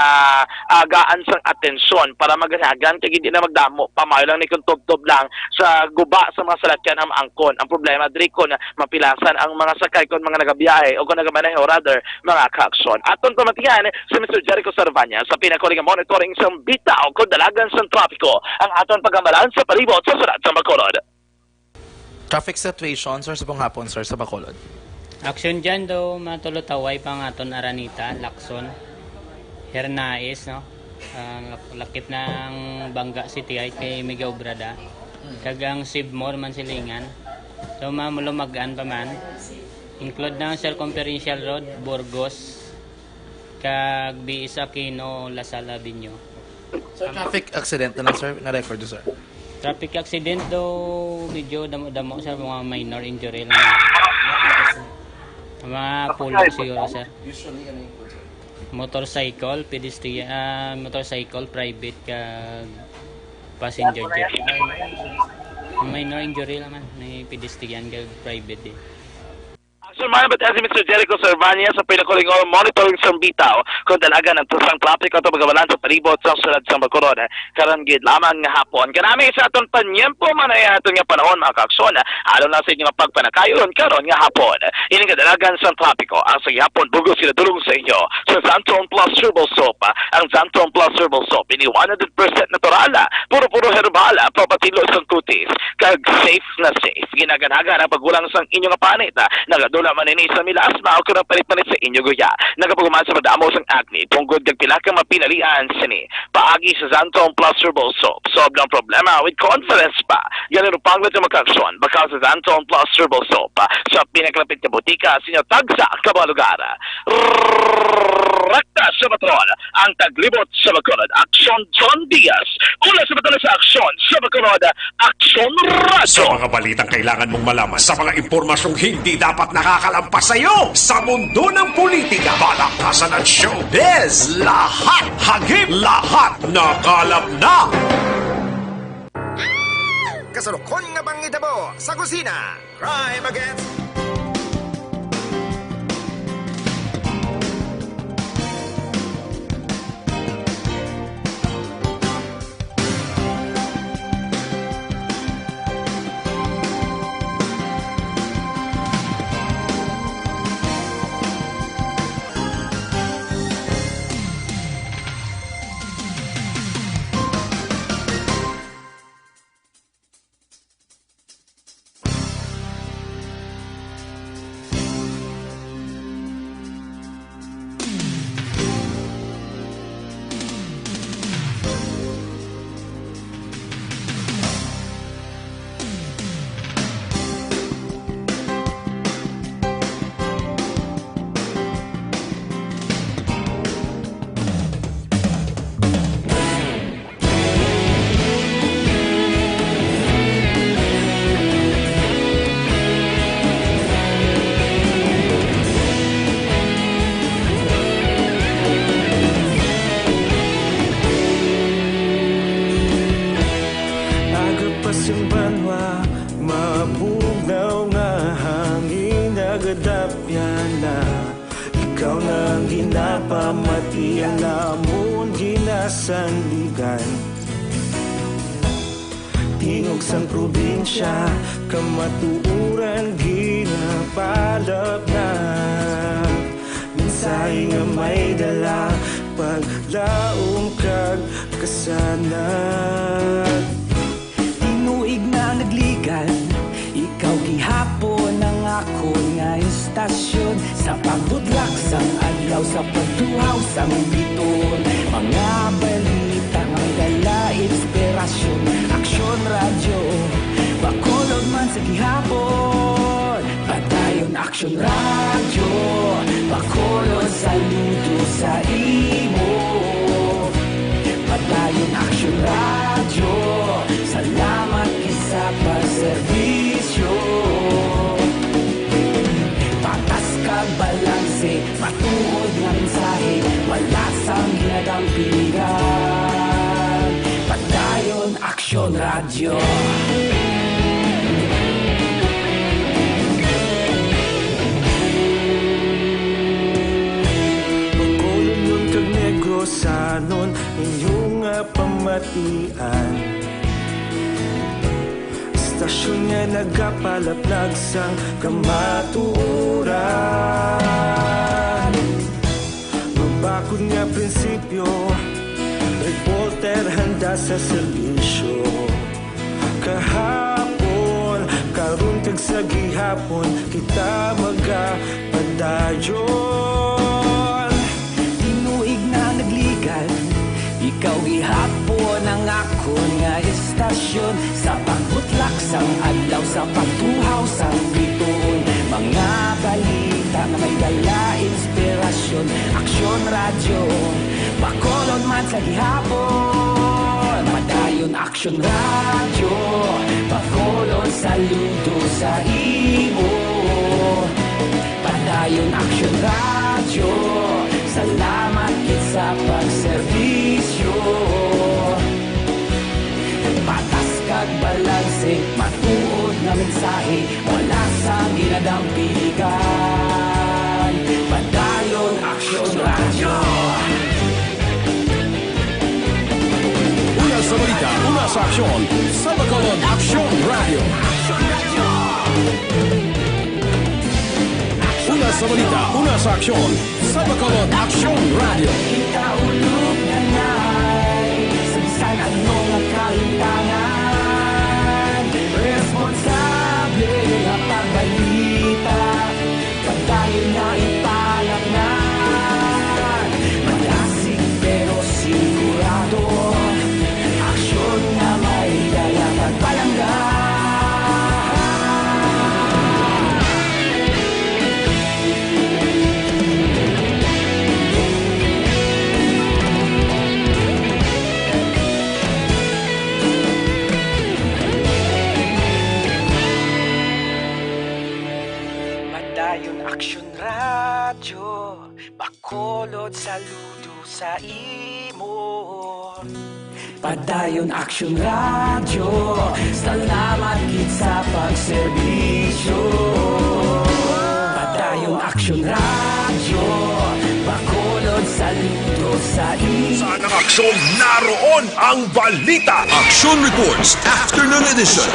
agaan sang atensyon para maganagan kay hindi na magdamo pa, maayo lang ni kung tubtob lang sa guba sa mga salakyan ang maangkon. Ang problema diri kung mapilasan ang mga sakay kung mga nagabiyahe o kung nagamaneho, rather, mga kaakson. Aton pamatian si Mister Jericho Sarvania sa pinakuli nga monitoring sang bitaw kung dalagan sang trapiko ang aton paghambalan sa palibot sa siyudad sang Bacolod. Traffic situation, sir, sa pong hapon, sir, sa Bacolod. Action dyan daw, matulutaway pa nga aton Araneta, Lacson, Hernaez, no? Ah, lak-, lakip na ang Banga City ay kay Mega Obrada. Kag ang Sibmor man silingan. So, mamulumag-an pa man. Include na ang Circumferential Road, Burgos, kag B S Aquino, La Salle Avenue. Sir, traffic accident na lang, sir, na-record, sir. Traffic accident daw, medyo damo-damo, sir, mga minor injury lang. Mga pulo siguro, sir. Usually, ano yung po, sir? Motorcycle, pedestrian, ah, motorcycle, private, kag passenger jet. Minor injury lang man, may pedestrian kag private din. Action man, but as Mister Jericho Servania sa pinakuli nga monitoring sang bitaw, kung dalagan ang tusang trapiko ato magabalan sa palibot sa siyudad sang Bacolod. Karon gid lamang nga hapon. Kanami sa aton panyempo man ay aton nga panahon, mga kaakson. Alang na sa inyo nga pagpanakayon karon nga hapon. Ining kadalagan sang trapiko, ang sa gihapon, Burgos, ginadulong sa inyo sa Xantone Plus Herbal Soap. Ang Xantone Plus Herbal Soap, ini one hundred percent natural, puro-puro herbal, papatilo sang kutis, kag safe na safe. Ginaganagan ang pagkulang sang inyo nga panit. Nagadula Manini sa milasma o kung panit-panit sa inyo guya. Nagapaguman sa madamo sang acne, punggod kag pila ka mapinalian sini. Paagi sa Xanthone Plus Herbal Soap, solve ang problema with confidence pa. Ganun pang natin makaaksyon, bakal sa Xanthone Plus Herbal Soap, sa pinakalapit na butika sa inyo tagsa ka mga lugar. Rekta sa Patrol, ang taglibot sa Bacolod, Aksyon John Diaz. Una sa Bacolod sa Aksyon sa Bacolod, Aksyon Radyo. Sa mga balitang kailangan mong malaman, sa mga impormasyong hindi dapat nakakalampas sa iyo, sa mundo ng politika, balakasan at showbiz, lahat hagip, lahat nakalap na. Kasulukon nga pangitabo sa kusina. Crime Against Aga pa sing banwa, mabugnaw nga hangin nagadapyan na. Ikaw na ang ginapamati, ang amon ginasandigan. Tingog sang probinsya, kamatuoran ginapalapnap. Mensahe nga may dala, paglaom kag kasanag. Tinuig na nagligad, ikaw gihapon ang akon nga istasyon. Sa pagbutlak sang adlaw, sa pagtuhaw sang bituon, mga balita nga may dala inspirasyon. Aksyon Radyo, Bacolod man sa gihapon. Padayon Aksyon Radyo, Bacolod, saludo sa imo. Padayon Aksyon Radyo, salamat gid sa pagserbisyo. Patas kag balanse, matuod nga mensahe, wala sang ginadampingan. Padayon Aksyon Radyo. Bacolodnon kag Negrosanon, inyo nga pamatian. Istasyon nga nagapalaplag sang kamatuoran. Mabakod nga prinsipyo, reporter handa sa serbisyo. Kahapon, karon kag sa gihapon, kita magapadayon. Tinuig na nagligad, ikaw gihapon ang akon nga istasyon. Sa pagbutlak sang adlaw, sa pagtuhaw sang bituon, mga balita nga may dala inspirasyon. Aksyon Radyo, Bacolod man sa gihapon. Padayon Aksyon Radyo, Bacolod, saludo sa imo. Padayon Aksyon Radyo, salamat gid sa pagserbisyo. Patas kag balanse, matuod nga mensahe, wala sang ginadampigan. Padayon Aksyon Radyo. Una sa balita, una sa aksyon, sa Bacolod Aksyon Radyo. Una sa balita, una sa aksyon, sa Bacolod Aksyon Radyo. Ikaulog na nay, sa bisan ano nga kahitangan, responsable nga pagbalita. Nga ipalangga, malasig pero sigurado. Aksyon nga may dala pagpalangga. Padayon Aksyon Radyo, bakulod saludo sa imo. Padayon Aksyon Radyo, salamat gid sa pagserbisyo. Padayon Aksyon Radyo, bakulod saludo sa imo. Sa anang aksyon, naroon ang balita. Action Reports, Afternoon Edition.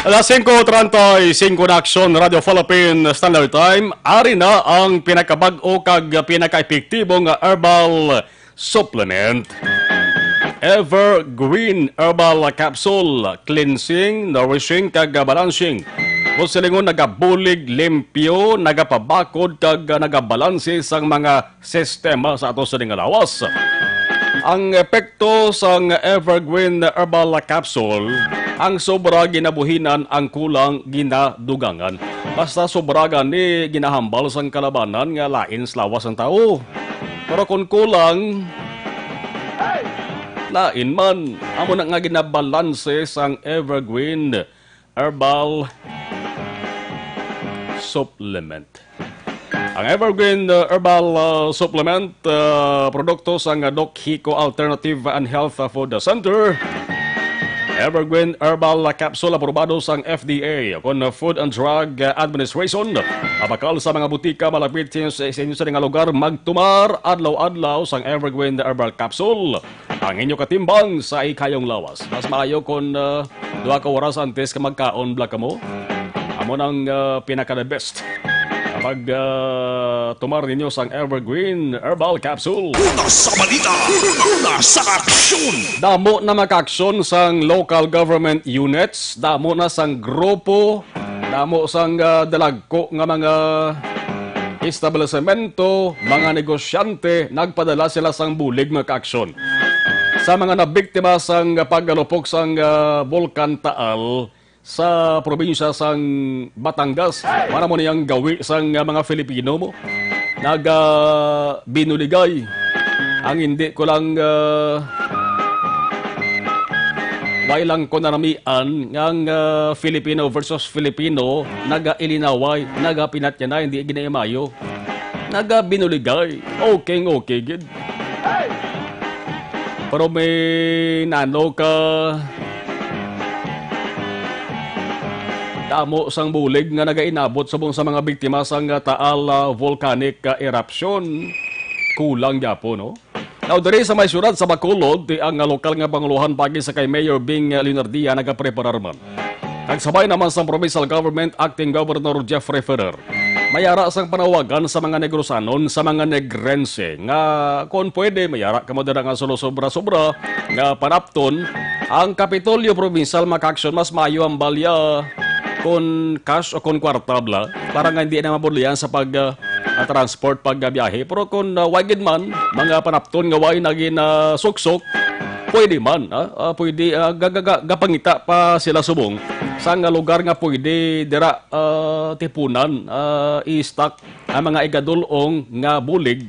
Alas singko treinta y cinco na, Aksyon Radyo Philippine Standard Time. Ari na ang pinakabag-o kag pinakaepektibo nga herbal supplement. Evergreen Herbal Capsule, cleansing, nourishing, kag balancing. Mo silingon, nagabulig, limpyo, nagapabakod, kag nagabalanse sang mga sistema sa ato sining nga lawas. Ang epekto sang Evergreen Herbal Capsule, ang sobra ginabuhinan, ang kulang ginadugangan. Basta sobra gani ginahambal sang kalabanan nga lain sa lawas sang tawo. Pero kung kulang, lain man. Amo na nga ginabalanse sang Evergreen Herbal Supplement. Ang Evergreen, uh, Herbal, uh, Supplement, uh, produkto sang Doc Hico Alternative and Health Food Center. Evergreen Herbal Capsule, aprobado sang F D A kon Food and Drug Administration. Mabakal sa mga butika malapit sa inyo, sa inyo sa nga lugar. Magtumar adlaw-adlaw sang Evergreen Herbal Capsule, ang inyo katimbang sa ikayong lawas. Mas maayo kon, uh, duha ka oras antes ka magkaon bala kamo. Amo nang, uh, pinaka the best. Kapag, uh, tumar ninyo sang Evergreen Herbal Capsule. Una sa balita, una sa aksyon. Damo na makaaksyon sang local government units, damo na sang grupo, damo sang, uh, dalagko nga mga establisemento, mga negosyante, nagpadala sila sang bulig nga kaaksyon sa mga nabiktima sang paggalupok sang, ah, Bulkan Taal sa probinsya sang Batangas. Para mo niyang gawi sang, ah, mga Filipino mo, naga binuligay. Ang hindi ko lang, ah, way lang ko naramian nga ang, ah, Filipino versus Filipino, naga-ilinaway, nagapinatyanay, hindi ginaimayo. Nagabinuligay. Okay, okay gid. Pero may nano ka, damo sang bulig nga nagainabot subong sa mga biktima sang Taal, ah, volcanic, ah, eruption. Kulang gyapon, no? Now, diri sa may siyudad sa Bacolod, ti ang lokal nga pangulohan pagi sa kay Mayor Bing Leonardia nagapreparar man. Nagsabay naman sa provincial government, Acting Governor Jeffrey Ferrer. May ara sang panawagan sa mga Negrosanon, sa mga Negrense, nga kung pwede, may ara kamo dira nga sulo sobra-sobra nga panapton. Ang Kapitolyo Provincial makaaksyon, mas maayo ang balya kung cash o kung kwarta bala, para nga hindi na mabulian sa pag, ah, ah, transport pagbiyahe. Pero kung, ah, way gid man, mga panapton nga way na ginasuksok, pwede man, ah, ah, pwede, ah, ga-, ga-, ga-, gapangita pa sila subong sa nga lugar nga pwede dira, ah, tipunan, ah, i-stock ang mga igadul-ong nga bulig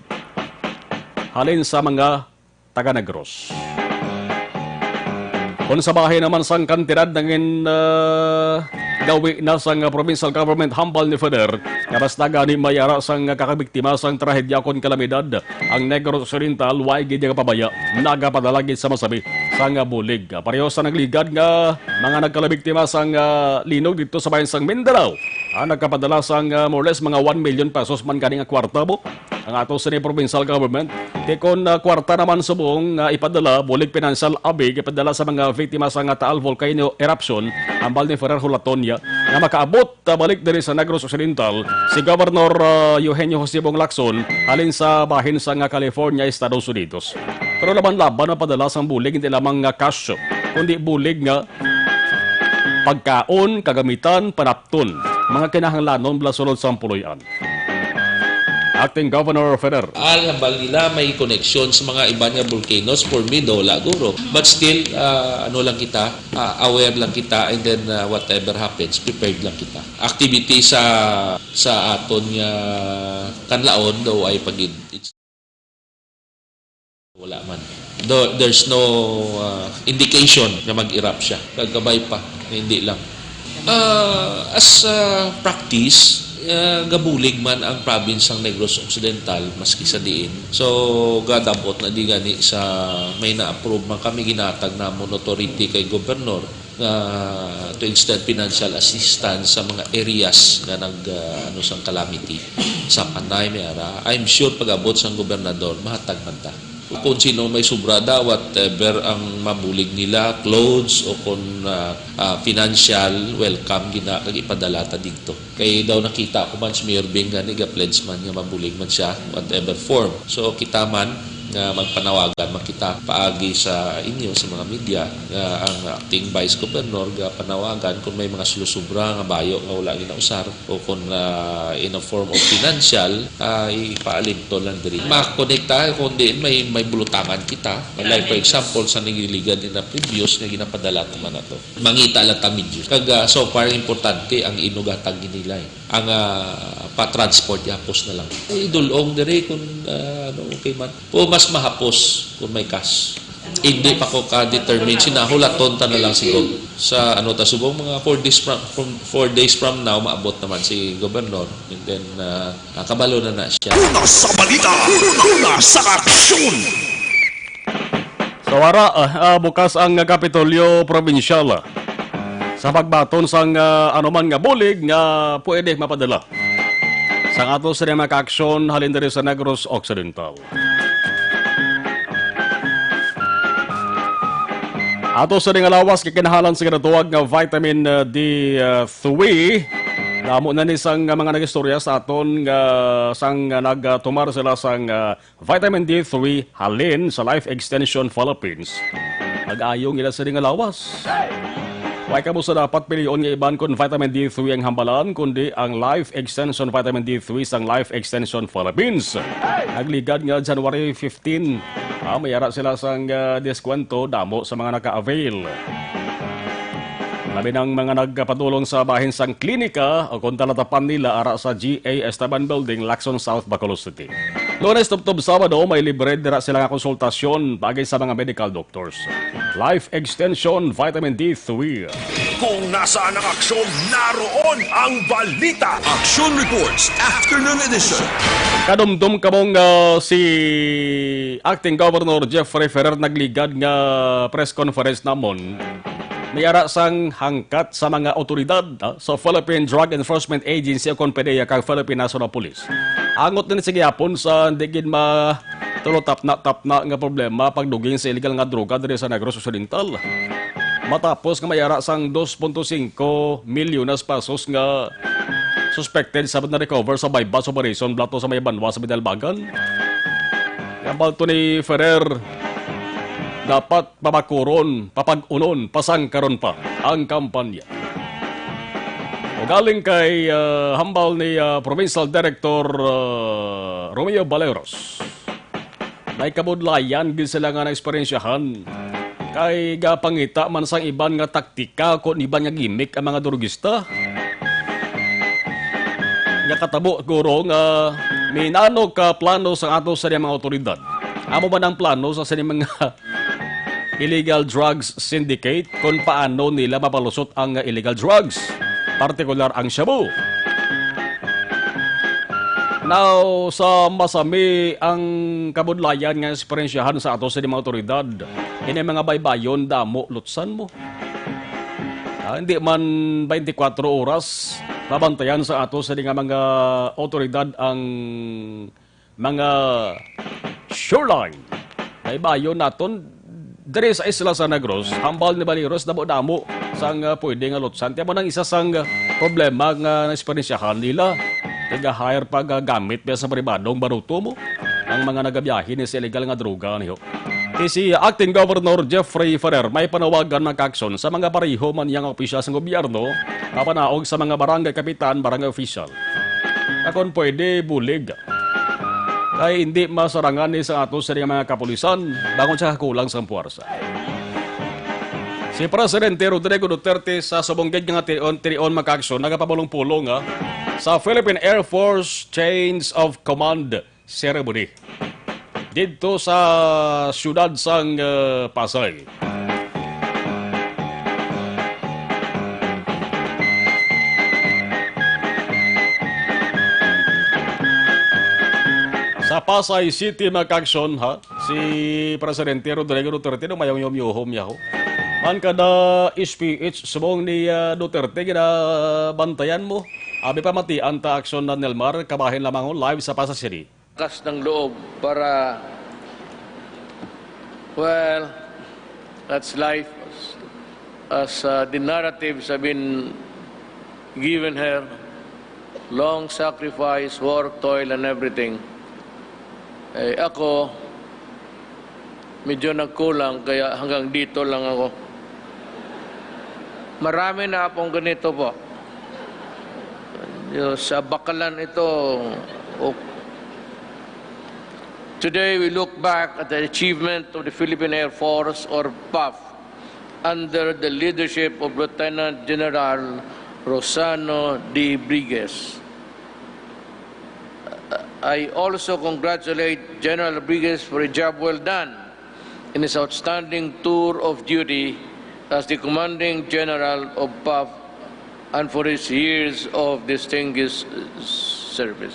halin sa mga taga Negros. Kon sa bahin naman sang kantidad, nangin, ah, gawi na sang provincial government, hambal ni Ferrer, nga basta gani may ara sang kakabiktima sang trahedya kon kalamidad ang Negros Occidental, way gid niya pabaya, nagapadala gid sa masabi sang bulig. Pareho sa nagligad nga mga nagkalabiktima sang, ah, linog dito sa bahin sang Mindanao, ang nagkapadala sang, ah, more or less mga one million pesos man gani nga kwarta mo ang ato sini provincial government. Kay kon, ah, kwarta naman subong nga ipadala, bulig, financial aid, ipadala sa mga biktima sa nga Taal volcano eruption, hambal ni Ferrer, hulaton niya nga makaabot, ah, balik diri sa Negros Occidental si Governor, ah, Eugenio Jose Bong Lacson halin sa bahin sa nga California, Estados Unidos. Pero laban-laban ang padala sang bulig, hindi lamang nga cash, kundi bulig nga pagkaon, kagamitan, panapton, mga kinahanglanon bala sulod sa puloy-an. Acting Governor Ferrer. Al, hambal nila may connection sa mga iban nga volcanoes, for me, daw wala guro. But still, ah, ano lang kita, ah, aware lang kita, and then, ah, whatever happens, prepared lang kita. Activity sa sa aton nga kanlaon daw ay pagid. It's, wala man. Do, there's no, ah, indication nga mag-erupt siya. Kagkabay pa, hindi lang. Ah, as, ah, practice, ah, gabulig man ang province sang Negros Occidental, maski sa diin. So, gadabot na di gani sa may na-approve man kami, ginatag namon authority kay gobernador nga to extend financial assistance sa mga areas nga nag, ah, ano, sang calamity sa Panay, may ara. I'm sure pag-abot sang gobernador, mahatag man ta. Kung sino may sobra da, whatever ang mabulig nila, clothes o kung, ah, ah, financial, welcome gina kag ipadala ta didto. Kay daw nakita ko man si Mayor Bing gani ga-pledge man nga mabulig man siya, whatever form. So kita man nga magpanawagan man kita paagi sa inyo sa mga media nga ang acting vice governor ga panawagan kung may mga sulusubra nga bayo nga wala ginausar o kung, ah, in a form of financial, ah, ipaalin to lang diri. Makonekta kung diin may, may bulutangan kita. Like, for example, sa nagliligad ni na previous nga ginapadala ko man ato. Mangita lang ta medyo. Kag, ah, so far, importante ang inugatag nila eh. Ang, ah, pa-transport, yapos na lang. Idulong diri kung, ah, ano, okay man. O mas mahapos kung may cash. Hindi pa ko ka-determine. Sinahulaton ta na lang siguro. Sa ano ta subong, mga four days from, from four days from now, maabot naman si Governor. And then, ah, ah, kabalo na na siya. Una sa balita, una sa aksyon. Sa wara, ah, bukas ang Kapitolyo Probinsyal, ah, sa pagbaton sang, ah, anuman nga bulig nga pwede mapadala sang ato sa mga kaaksyon halin diri sa Negros Occidental. Ato sa nga lawas, kay kinahanglan sa ginatawag nga vitamin, ah, D three. Damo na ni sang mga nagistorya sa aton nga sang nagtumar sila sang, ah, vitamin D three halin sa Life Extension Philippines. Nag-ayo ang ila sa nga lawas. Way kamo sa dapat pilion nga iban kon vitamin D three ang hambalan, kundi ang Life Extension Vitamin D three sang Life Extension Philippines. Nagligad nga January fifteen, ah, may ara sila sang, ah, diskwento damo sa mga naka-avail. Labi na ang mga nagpadulong sa bahin sang klinika o kung talatapan nila ara sa G A Esteban Building, Lacson South, Bacolod City. Lunes tubtob Sabado, may libre dira sila nga konsultasyon paagi sa mga medical doctors. Life Extension Vitamin D three. Kung nasaan ang aksyon, naroon ang balita. Aksyon Reports, Afternoon Edition. Kadumdom kamong, ah, si Acting Governor Jeffrey Ferrer nagligad nga press conference namon. May ara sang hangkat sa mga otoridad, ah, sa Philippine Drug Enforcement Agency o kon PDEA kag Philippine National Police. Angot din sa gihapon sa hindi gid ma tulo tapna-tapna nga problema pagduging sa illegal nga droga diri sa Negros Occidental. Matapos nga may ara sang dos punto singko milyones pesos nga suspected sa na-recover sa buy-bust operation batok sa may banwa sa Binalbagan. Hambal to ni Ferrer, dapat pabakuron, papag-unon, pasangkaron pa ang kampanya. Ugaling kay, ah, hambal ni, ah, Provincial Director, ah, Romeo Baleros, may kabudlayan gid sila nga naeksperyensyahan. Kay gapangita man sang iban nga taktika kon iban nga gimmick ang mga drugista. Nga katabo guro nga minano ka plano sa ato sa mga otoridad. Amo man ang plano sa sini mga illegal drugs syndicate kon paano nila mapalusot ang illegal drugs, partikular ang shabu. Now, sa masami ang kabudlayan nga eksperyensyahan sa ato sa mga otoridad, ini mga baybayon damo lutsan mo. Ah, hindi man twenty-four oras mabantayan sa ato sa mga otoridad ang mga shoreline. Baybayon naton diri sa isla sa Negros, hambal ni Baleros, damo-damo sang, ah, pwede nga lutsan. Tiyan mo nang isa sang, ah, problema nga naeksperyensyahan nila. Taga-hire pa ga gamit biya sa pribadong baruto mo ang mga nagabiyahe ni sa illegal nga droga niyo. Kay si Acting Governor Jeffrey Ferrer may panawagan ng aksyon sa mga pareho man yang opisyal sa gobyerno, mapanaog sa mga barangay kapitan, barangay official. Akon pwede, bulig. ay hindi masarangan ni sa ato sa mga kapulisan bangod sa kakulang sang puwersa. Si Presidente Rodrigo Duterte sa subong gid nga tinion, tinion makaaksyon nagapamulong-pulong, ah, sa Philippine Air Force Change of Command Ceremony didto sa siyudad sang, ah, Pasay. Sa Pasay City, mga kaaksyon, ha? Si Presidente Rodrigo Duterte, no, mayong yumyuhom yaho. Man kada speech, subong ni, ah, Duterte, ginabantayan mo. Abi pa matian ta aksyon na Nelmar, kabahin lamang ho, live sa Pasay City. Kas ng loob para, well, that's life. As, uh, the narratives have been given here, long sacrifice, work, toil, and everything. Eh, ako, medyo nagkulang, kaya hanggang dito lang ako. Marami na akong ganito po. Yung sa bakalan ito, o-, today we look back at the achievement of the Philippine Air Force, or PAF, under the leadership of Lieutenant General Rosano D. Brigues. I also congratulate General Brigues for a job well done in his outstanding tour of duty as the commanding general of PAF and for his years of distinguished service.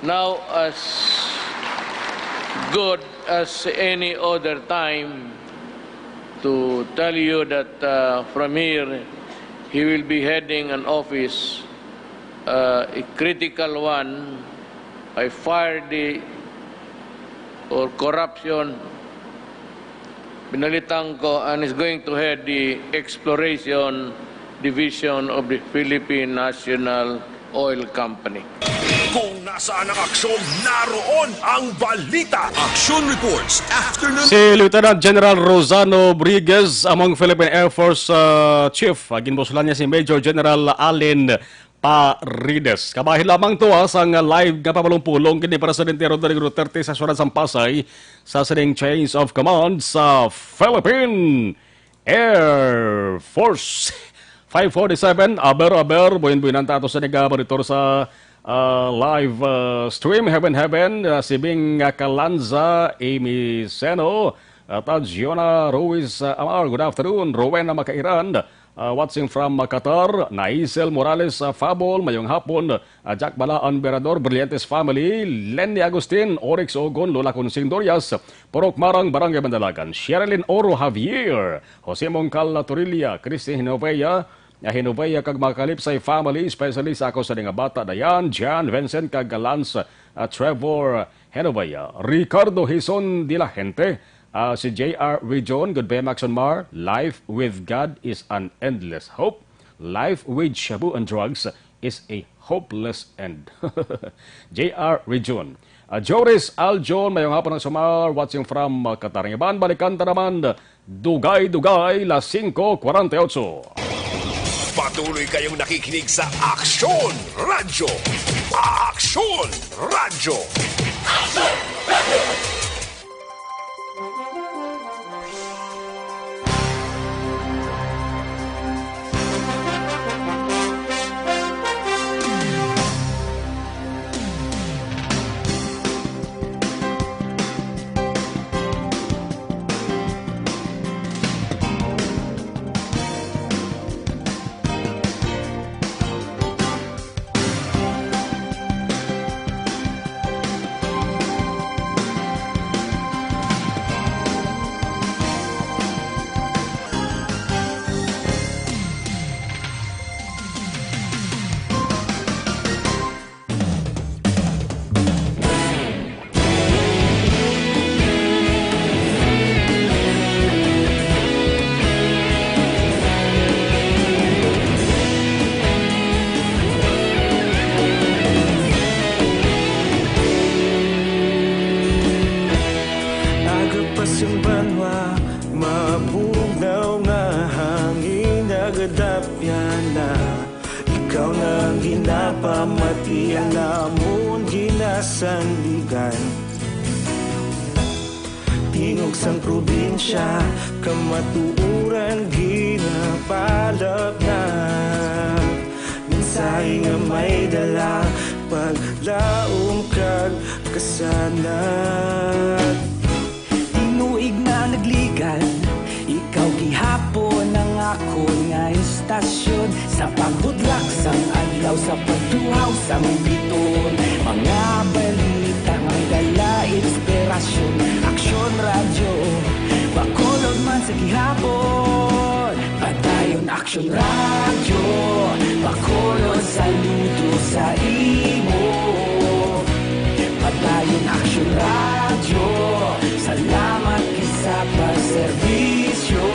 Now, as good as any other time, to tell you that, uh, from here, he will be heading an office, uh, a critical one, a fire di-, or corruption. Binalitaan ko, and is going to head the exploration division of the Philippine National Oil Company. Kung nasaan ang aksyon, naroon ang balita. Action reports, afternoon. Si Lieutenant General Rosano Brigues among Philippine Air Force, uh, Chief. Uh, ginbuslan niya si Major General Allen Parides. Kabahin lamang to, ha, sang live nga pamulong-pulong kini Presidente Rodrigo Duterte sa siyudad sang Pasay sa sining change of command sa Philippine Air Force. Five forty-seven, aber, aber, buhin-buhinan ta ato sa naga-monitor sa, ah, live, ah, stream. Heaven, heaven, ah, si Bing, ah, Calanza, Amy Seno, at, ah, Giona Ruiz, ah, Amar. Good afternoon. Rowena Macairan, ah, watching from, ah, Qatar. Naisel Morales, ah, Fabol, mayong hapon. Ah, Jack Balaan Berador, Brillantes family, Lenny Agustin, Orix Ogon, Lola Consing Dorias, Purok Marang, Barangay Mandalagan, Sherilyn Oro Javier, Jose Mongcal Latorilla, Christy Hinovea, ah, Hinovea kag mga Kalipsay family, especially sa ako sa mga bata, Dayan, Jan, Vincent kag Lance, ah, Trevor Hinovea, Ricardo Hison de la Gente, ah, si J R Region, good, Bem Action Mar, life with God is an endless hope. Life with shabu and drugs is a hopeless end. J R Region. Ah, Joris Aljon, mayong hapon ang sumar, watching from, ah, Qatar. Ang iban, balikan ta naman, dugay-dugay, las singko kwarenta y ocho. Patuloy kayong nakikinig sa Aksyon Radyo. Aksyon Radyo. Sanligan. Tingog sang probinsya, kamatuoran ginapalabnag. Mensahe nga may dala, paglaom kag kasanag. Tinuig na nagligan, ikaw gihapon ang akon nga istasyon. Sa pagbudlak sang adlaw, sa pagtuhaw sang bituon, mga balita nga may dala inspirasyon. Aksyon Radyo, Bacolod man sa gihapon. Padayon Aksyon Radyo, Bacolod, saludo sa imo. Padayon Aksyon Radyo, salamat gid sa pagserbisyo.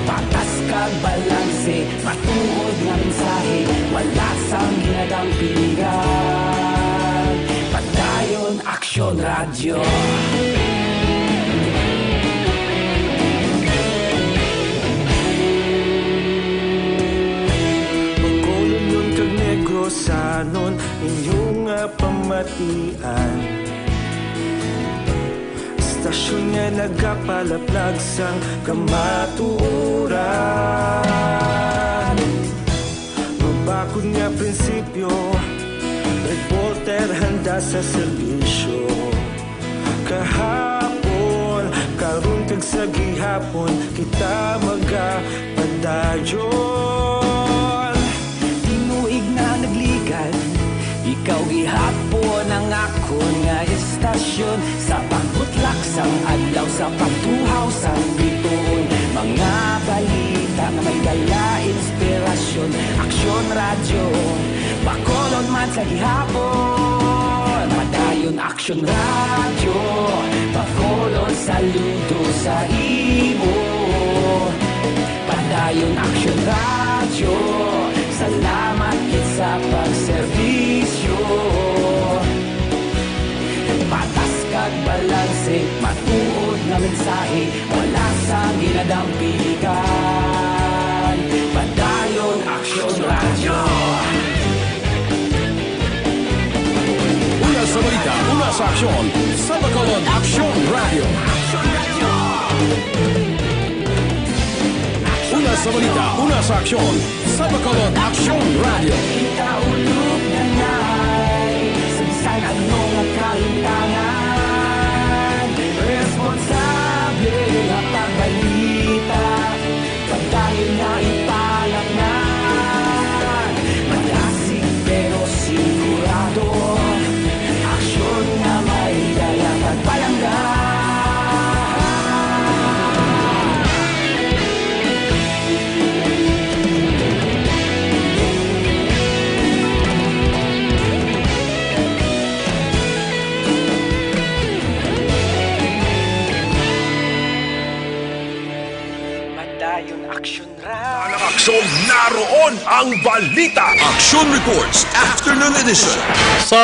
Patas kag balanse, matuod nga mensahe, wala sang ginadampingan. Padayon Aksyon Radyo. Bacolod kag Negrosanon, inyo nga pamatian. Istasyon nga nagapalaplag sang kamatuoran. Mabakod nga prinsipyo, reporter handa sa serbisyo. Kahapon, karon kag sa gihapon, kita magapadayon. Tinuig na nagligan, ikaw gihapon ang akon nga istasyon. Sa pagbutlak sang adlaw, sa pagtuhaw sang bituon, mga balita nga may dala inspirasyon. Aksyon Radyo, Bacolod man sa gihapon. Padayon Aksyon Radyo, Bacolod, saludo sa imo. Padayon Aksyon Radyo, salamat gid sa pagserbisyo. Patas kag balanse, matuod nga mensahe, wala sang ginadampingan. Padayon Aksyon Radyo. Una sa balita, una sa aksyon, sa Bacolod Aksyon Radyo. Una sa balita, una sa aksyon, sa Bacolod Aksyon Radyo. Kita ulog na ngay, sa bisan ano nga kahintangan, responsable nga pagbalita, pagdayon na ipalapngan. Malasig pero sigurado, aksyon nga may dala kag palangga. Padayon Aksyon Radyo. Ang aksyon, naroon ang balita. Aksyon Reports, Afternoon Edition. Sa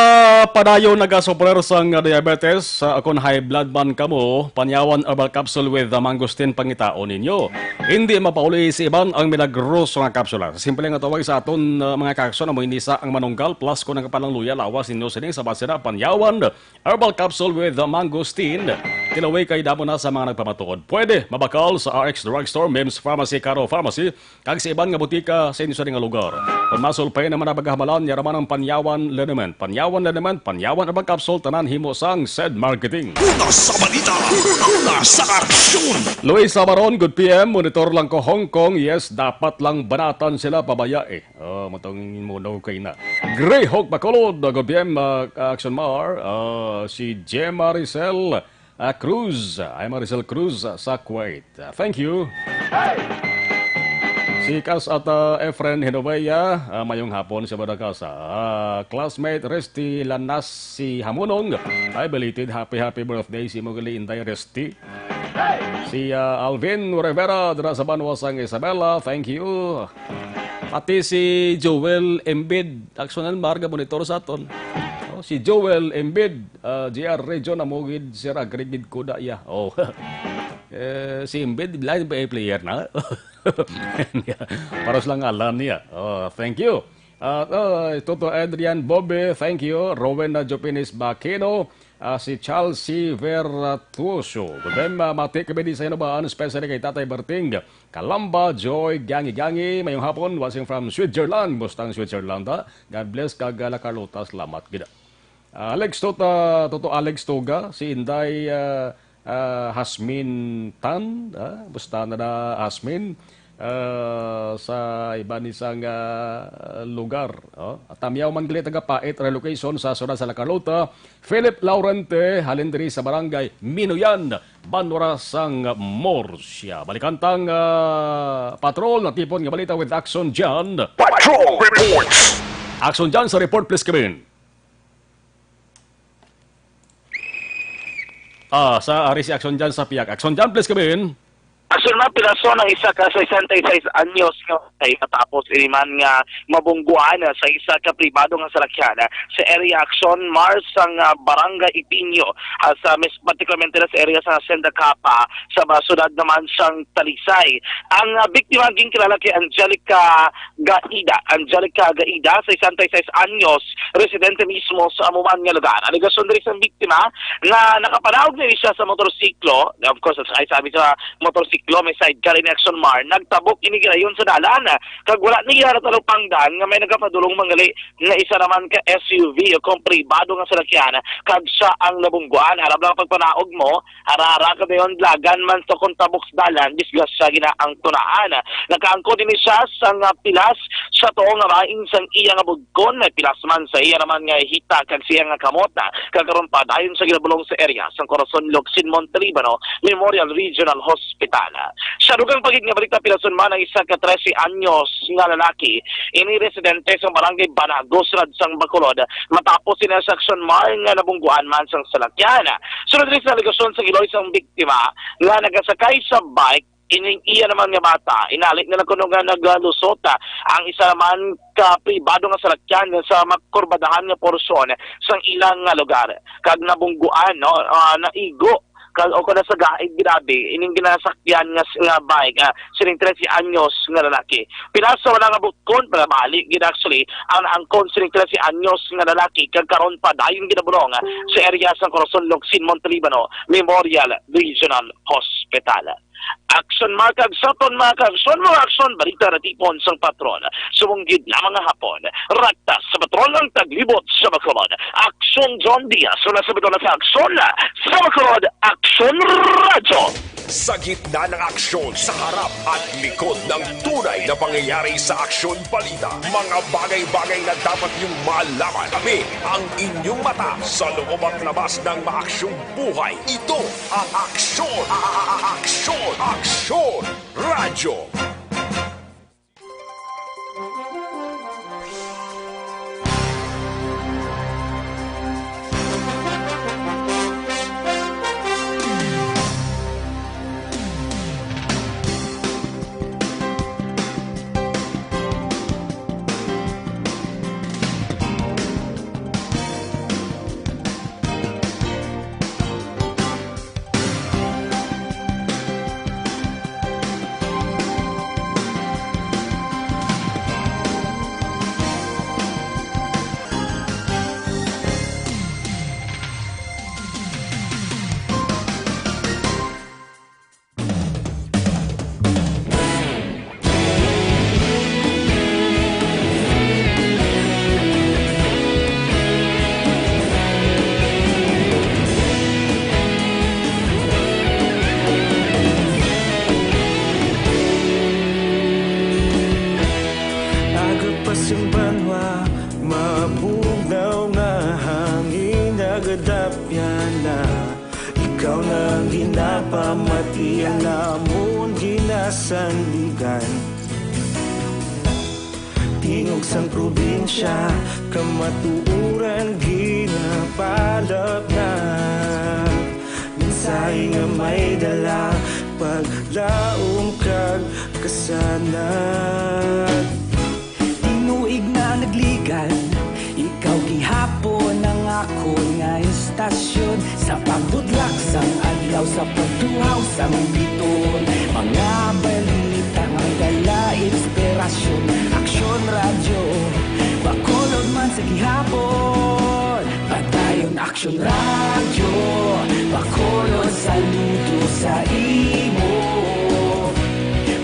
padayon nagasuponer sang diabetes, sa akon high blood man kamo, Panyawan Herbal Capsule with the Mangosteen pangitaon ninyo. Hindi mapauli si Iban ang milagroso nga kapsula. Sa simple nga tawag sa aton, uh, mga kakson, amo ini sa ang manunggal, plus ko nagapalangluya lawas ninyo sini sa basira, Panyawan Herbal Capsule with the Mangosteen. Tilawi kay damo na sa mga nagpamatuod. Pwede mabakal sa R X Drugstore, Mims Pharmacy, Caro Pharmacy, kag sa iban nga butika sa inyo sini nga lugar. Kon masulpay naman ang paghamalan, yara man ang Panyawan Liniment. Panyawan Liniment, Panyawan Herbal Capsule, tanan himo sang Said Marketing. Una sa balita, una sa aksyon. Luis Samaron, good P M, monitor lang ko Hong Kong. Yes, dapat lang banatan sila, pabaya eh. Oh, matong muno kay na. Greyhawk Bacolod, good P M, uh, Action Mar, uh, si Gemma Maricel, uh, Cruz, ay Maricel Cruz, uh, sa Kuwait. Uh, thank you. Si Kas at, uh, Efren Hinovea, uh, mayong hapon sa Badakasa. Uh, classmate Resty Lanas si Hamunong, ay belated happy, happy birthday si Mugli Inday Resty. Si, ah, Alvin Rivera dira sa banwa sang Isabela, thank you. Pati si Joel Embid, Action Marga monitor sa aton. Oh, si Joel Embid, ah, G R Region, amo gid, sir, agree gid ko da iya. Oh. Eh, si Embid, blind player na. Paros lang ngalan niya. Oh, thank you. At, ah, Toto Adrian Bobe, thank you. Rowena Jopinis Bakino, ah, si Charles C. Vertuoso. Good morning, ah, mati kami di sa Hinabaan, especially kay Tatay Berting Kalamba, Joy, Gangi Gangi, mayong hapon, watching from Switzerland. Mustang Switzerland, ha? God bless, kag, ah, La Carlota, salamat gid. Ah, Alex Tota, Toto Alex Toga, si Inday, ah, ah, Hasmin Tan, ah, basta na na Hasmin, ah, sa iban isang, ah, lugar, oh. At Tamyaw man gali taga Pait Relocation sa Sura sa La Carlota, Philip Laurente, halin diri sa Barangay Minuyan, Banwa sang Murcia. Balikan tang, ah, patrol, natipon nga balita with Action John. Patrol Reports! Action John, sa report, please, come in. Ah, sa, ari si Action John sa pihak. Action John, please come in. Action na, pinaso ng isa ka sesenta y seis anyos nga patay matapos ini man nga mabungguan sa isa ka pribado nga salakyan sa area Action Mars sang, ah, Barangay Ipinyo, ah, sa mes-, particularmente na sa area sa Hacienda Capa, sa ba-, siyudad naman sang Talisay. Ang, ah, biktima ginkilala kay Angelica Gaida, Angelica Gaida, sesenta y seis anyos, residente mismo sa amo man nga lugar. Alegasyon diri sang biktima nga nakapanaog na siya sa motorsiklo. Of course, ay sabi sa motorsiklo, may sidecar ini Action Mar. Nagtabok ini gidayon sa dalan, kag wala ni ginatalupangdan nga may nagapadulong mangali nga isa naman ka S U V o kung pribado nga salakyan, kag siya ang nabungguan. Harap lang pagpanaog mo, harara ka dayon, dalagan man sa kung tabok sa dalan, disgrasya gina ang tunaan. Nakaangkon ini siya sang, ah, pilas sa tuo nga bahin sang iya nga bugkon, may pilas man sa iya naman nga hita kag sa iya nga kamot, ah, kag karon pa dayon sa ginabulong sa area sang Corazon Locsin Montalibano Memorial Regional Hospital. Sa dugang pa gid nga balita, pinason man ang isa ka trese anyos nga lalaki, ini residente sa barangay Banagos, siyudad sang Bacolod, matapos sina sa Action Mar nga nabungguan man sang salakyan. Sunod diri sa alegasyon sa giloy sang biktima nga nagasakay sa bike, ining iya naman nga bata, inali na lang kuno nga naglusot, ah, ang isa naman ka pribado nga salakyan sa makurbadahan nga porsyon sang ilang nga lugar, kag nabungguan, no, ah, naigo, kag, o kada sa gaig, grabe, ining ginasakyan nga, nga bike, ah, sining trese anyos nga lalaki. Pila sa wala nga butkon, panabali gid actually, ang naangkon sining trese anyos nga lalaki, kag karon pa dayon ginabulong, ah, sa area sang Corazon Locsin Montalibano Memorial Regional Hospital. Aksyon, mga kaaksyon, mga kaaksyon, mga aksyon, balita natipon sang patrol. Subong gid na mga hapon, raktas sa patrol ang taglibot sa Bacolod. Aksyon John Diaz, wala sa bitola sa aksyon, sa Bacolod, Aksyon Radyo. Sa gitna ng aksyon, sa harap at likod ng tunay na pangyayari sa Aksyon Balita, mga bagay-bagay na dapat niyong malaman. Kami ang inyong mata sa loob at labas ng maaksyong buhay. Ito ang Aksyon, a-, a-, a-, Aksyon, Aksyon Radyo. Aga pa sing banwa, mabugnaw nga hangin nagadapyan na. Ikaw na ang ginapamati, ang amon ginasandigan. Tingog sang probinsya, kamatuoran ginapalapnap. Mensahe nga may dala, paglaom kag kasanag. Tinuig na nagligan, ikaw gihapon ang akon nga istasyon. Sa pagbudlak sang adlaw, sa pagtuhaw sang biton, mga balita nga dala inspirasyon. Aksyon Radyo, Hapon, Padayon Aksyon Radyo, Bacolod, saludo sa imo.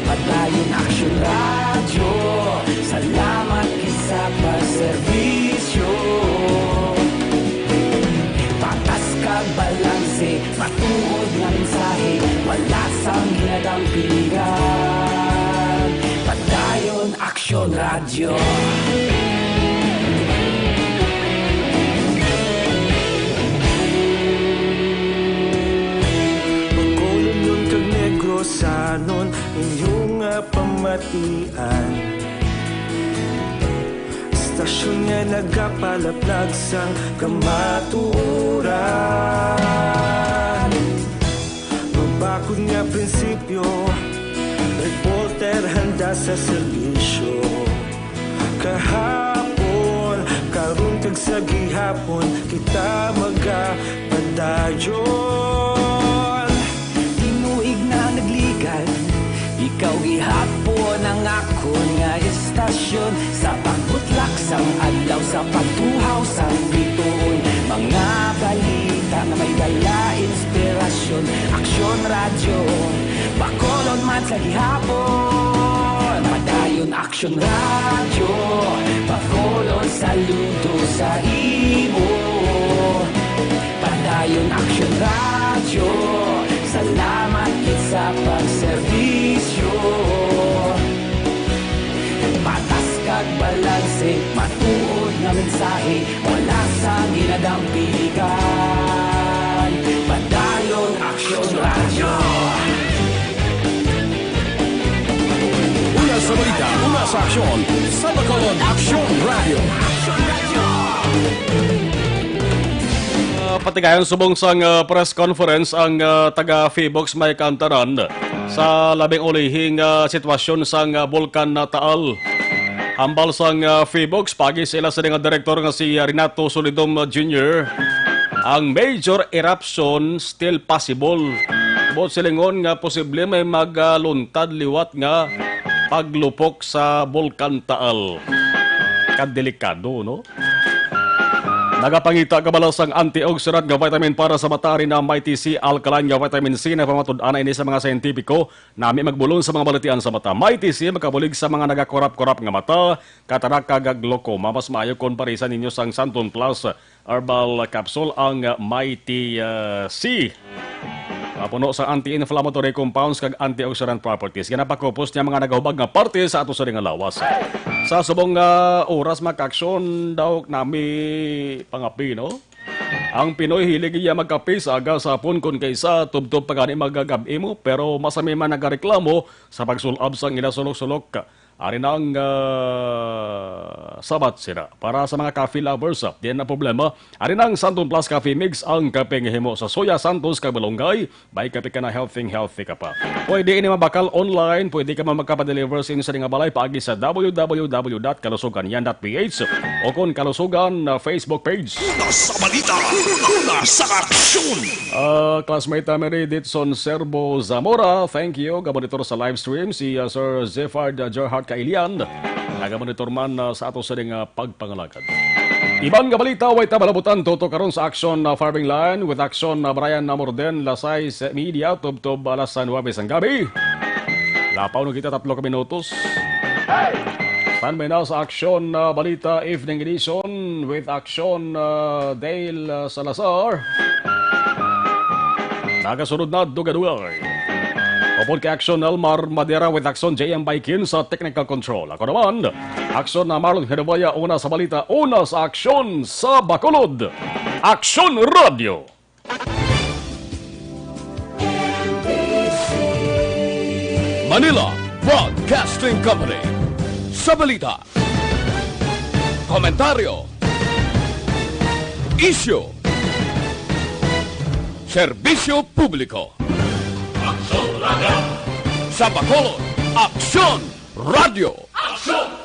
Padayon Aksyon Radyo, salamat gid sa pagserbisyo. Patas kag balanse, matuod nga mensahe, wala sang ginadampigan. Padayon Aksyon Radyo. Bacolodnon kag Negrosanon, inyo nga pamatian. Istasyon nga nagapalaplag sang kamatuoran. Mabakod nga prinsipyo, reporter handa sa serbisyo. Kahapon, karon kag sa gihapon, kita magapadayon. Tinuig na nagligad, ikaw gihapon ang akon nga istasyon. Sa pagbutlak sang adlaw, sa pagtuhaw sang bituon, mga balita nga may dala inspirasyon. Aksyon Radyo, Bacolod man sa gihapon. Padayon Aksyon Radyo, Bacolod, saludo sa imo. Padayon Aksyon Radyo, salamat gid sa pagserbisyo. Patas kag balanse, matuod nga mensahe, wala sang ginadampigan. Padayon Aksyon Radyo. Una sa balita, una sa aksyon, sa Bacolod Aksyon Radyo. Ah, patigayon subong sang, ah, press conference ang, ah, taga Fibox May Kaantaran sa labing ulihing, ah, sitwasyon sang, ah, Bulkan na Taal. Hambal sang, ah, Fibox, pagi sa ila sini nga direktor nga si, ah, Renato Solidom, ah, Junior, ang major eruption still possible. Buot silingon nga posible may magaluntad liwat nga paglupok sa Bulkan Taal. Kadelikado, no? Nagapangita ka bala sang antioxidant nga vitamin para sa mata, ari na Mighty C alkaline nga vitamin C. Nagpamatud-an na ini sa mga siyentipiko. Nami magbulong sa mga balatian sa mata. Mighty C makabulig sa mga nagakurap-kurap nga mata, katarak kag glaucoma. Mas maayo kon parisan ninyo sang Santon Plus Herbal Capsule ang Mighty, ah, C. Ah, puno sa anti-inflammatory compounds kag antioxidant properties. Ginapakupos niya mga nagahubag nga parte sa ato sa nga lawas. Sa subong nga oras, makaaksyon daw nami pangapi, no? Ang Pinoy hilig iya magkape sa aga sa hapon, kon kaysa tubtob pa gani magagab-i mo, pero masami man nagareklamo sa pagsul-ab sang ila sulok-sulok. Ari na ang, ah, sabat sila. Para sa mga coffee lovers, ah, di na problema. Ari na ang Santon Plus Coffee Mix, ang kape nga himo sa soya, santos, kag malunggay. May kape ka na, healthy, healthy ka pa. Pwede ini mabakal online. Pwede ka man magkapadeliver sa inyo sa nga balay paagi sa w w w dot kalusugan yan dot p h o kon Kalusugan na Facebook page. Una sa balita, una sa aksyon. Ah, classmate Mary Ditson Serbo Zamora, thank you. Gabonitor sa live stream si, ah, Sir Zefard, ah, Gerhard Kailian. Nagamonitor man, ah, sa ato sa nga pagpangalagad. Iban nga balita, way ta malabutan, tutok karon sa aksyon na firing line with aksyon na Brian Namorden, Lasay sa Media, tubtob alas nuwebe sang gabi. Lapaw na kita tatlo ka minutos. Standby na sa aksyon na balita, evening edition with aksyon na Dale, ah, Salazar. Nagasunod na, dugay-dugay. Upod kay aksyon Elmar Madera with aksyon J M Baikin sa technical control. Ako naman, aksyon na Marlon Hinovaya, una sa balita, una sa aksyon sa Bacolod. Aksyon Radio. Manila Broadcasting Company. Sa balita, komentaryo, isyu, serbisyo publiko. Aksyon Radio. Sa Bacolod, Aksyon Radio. Aksyon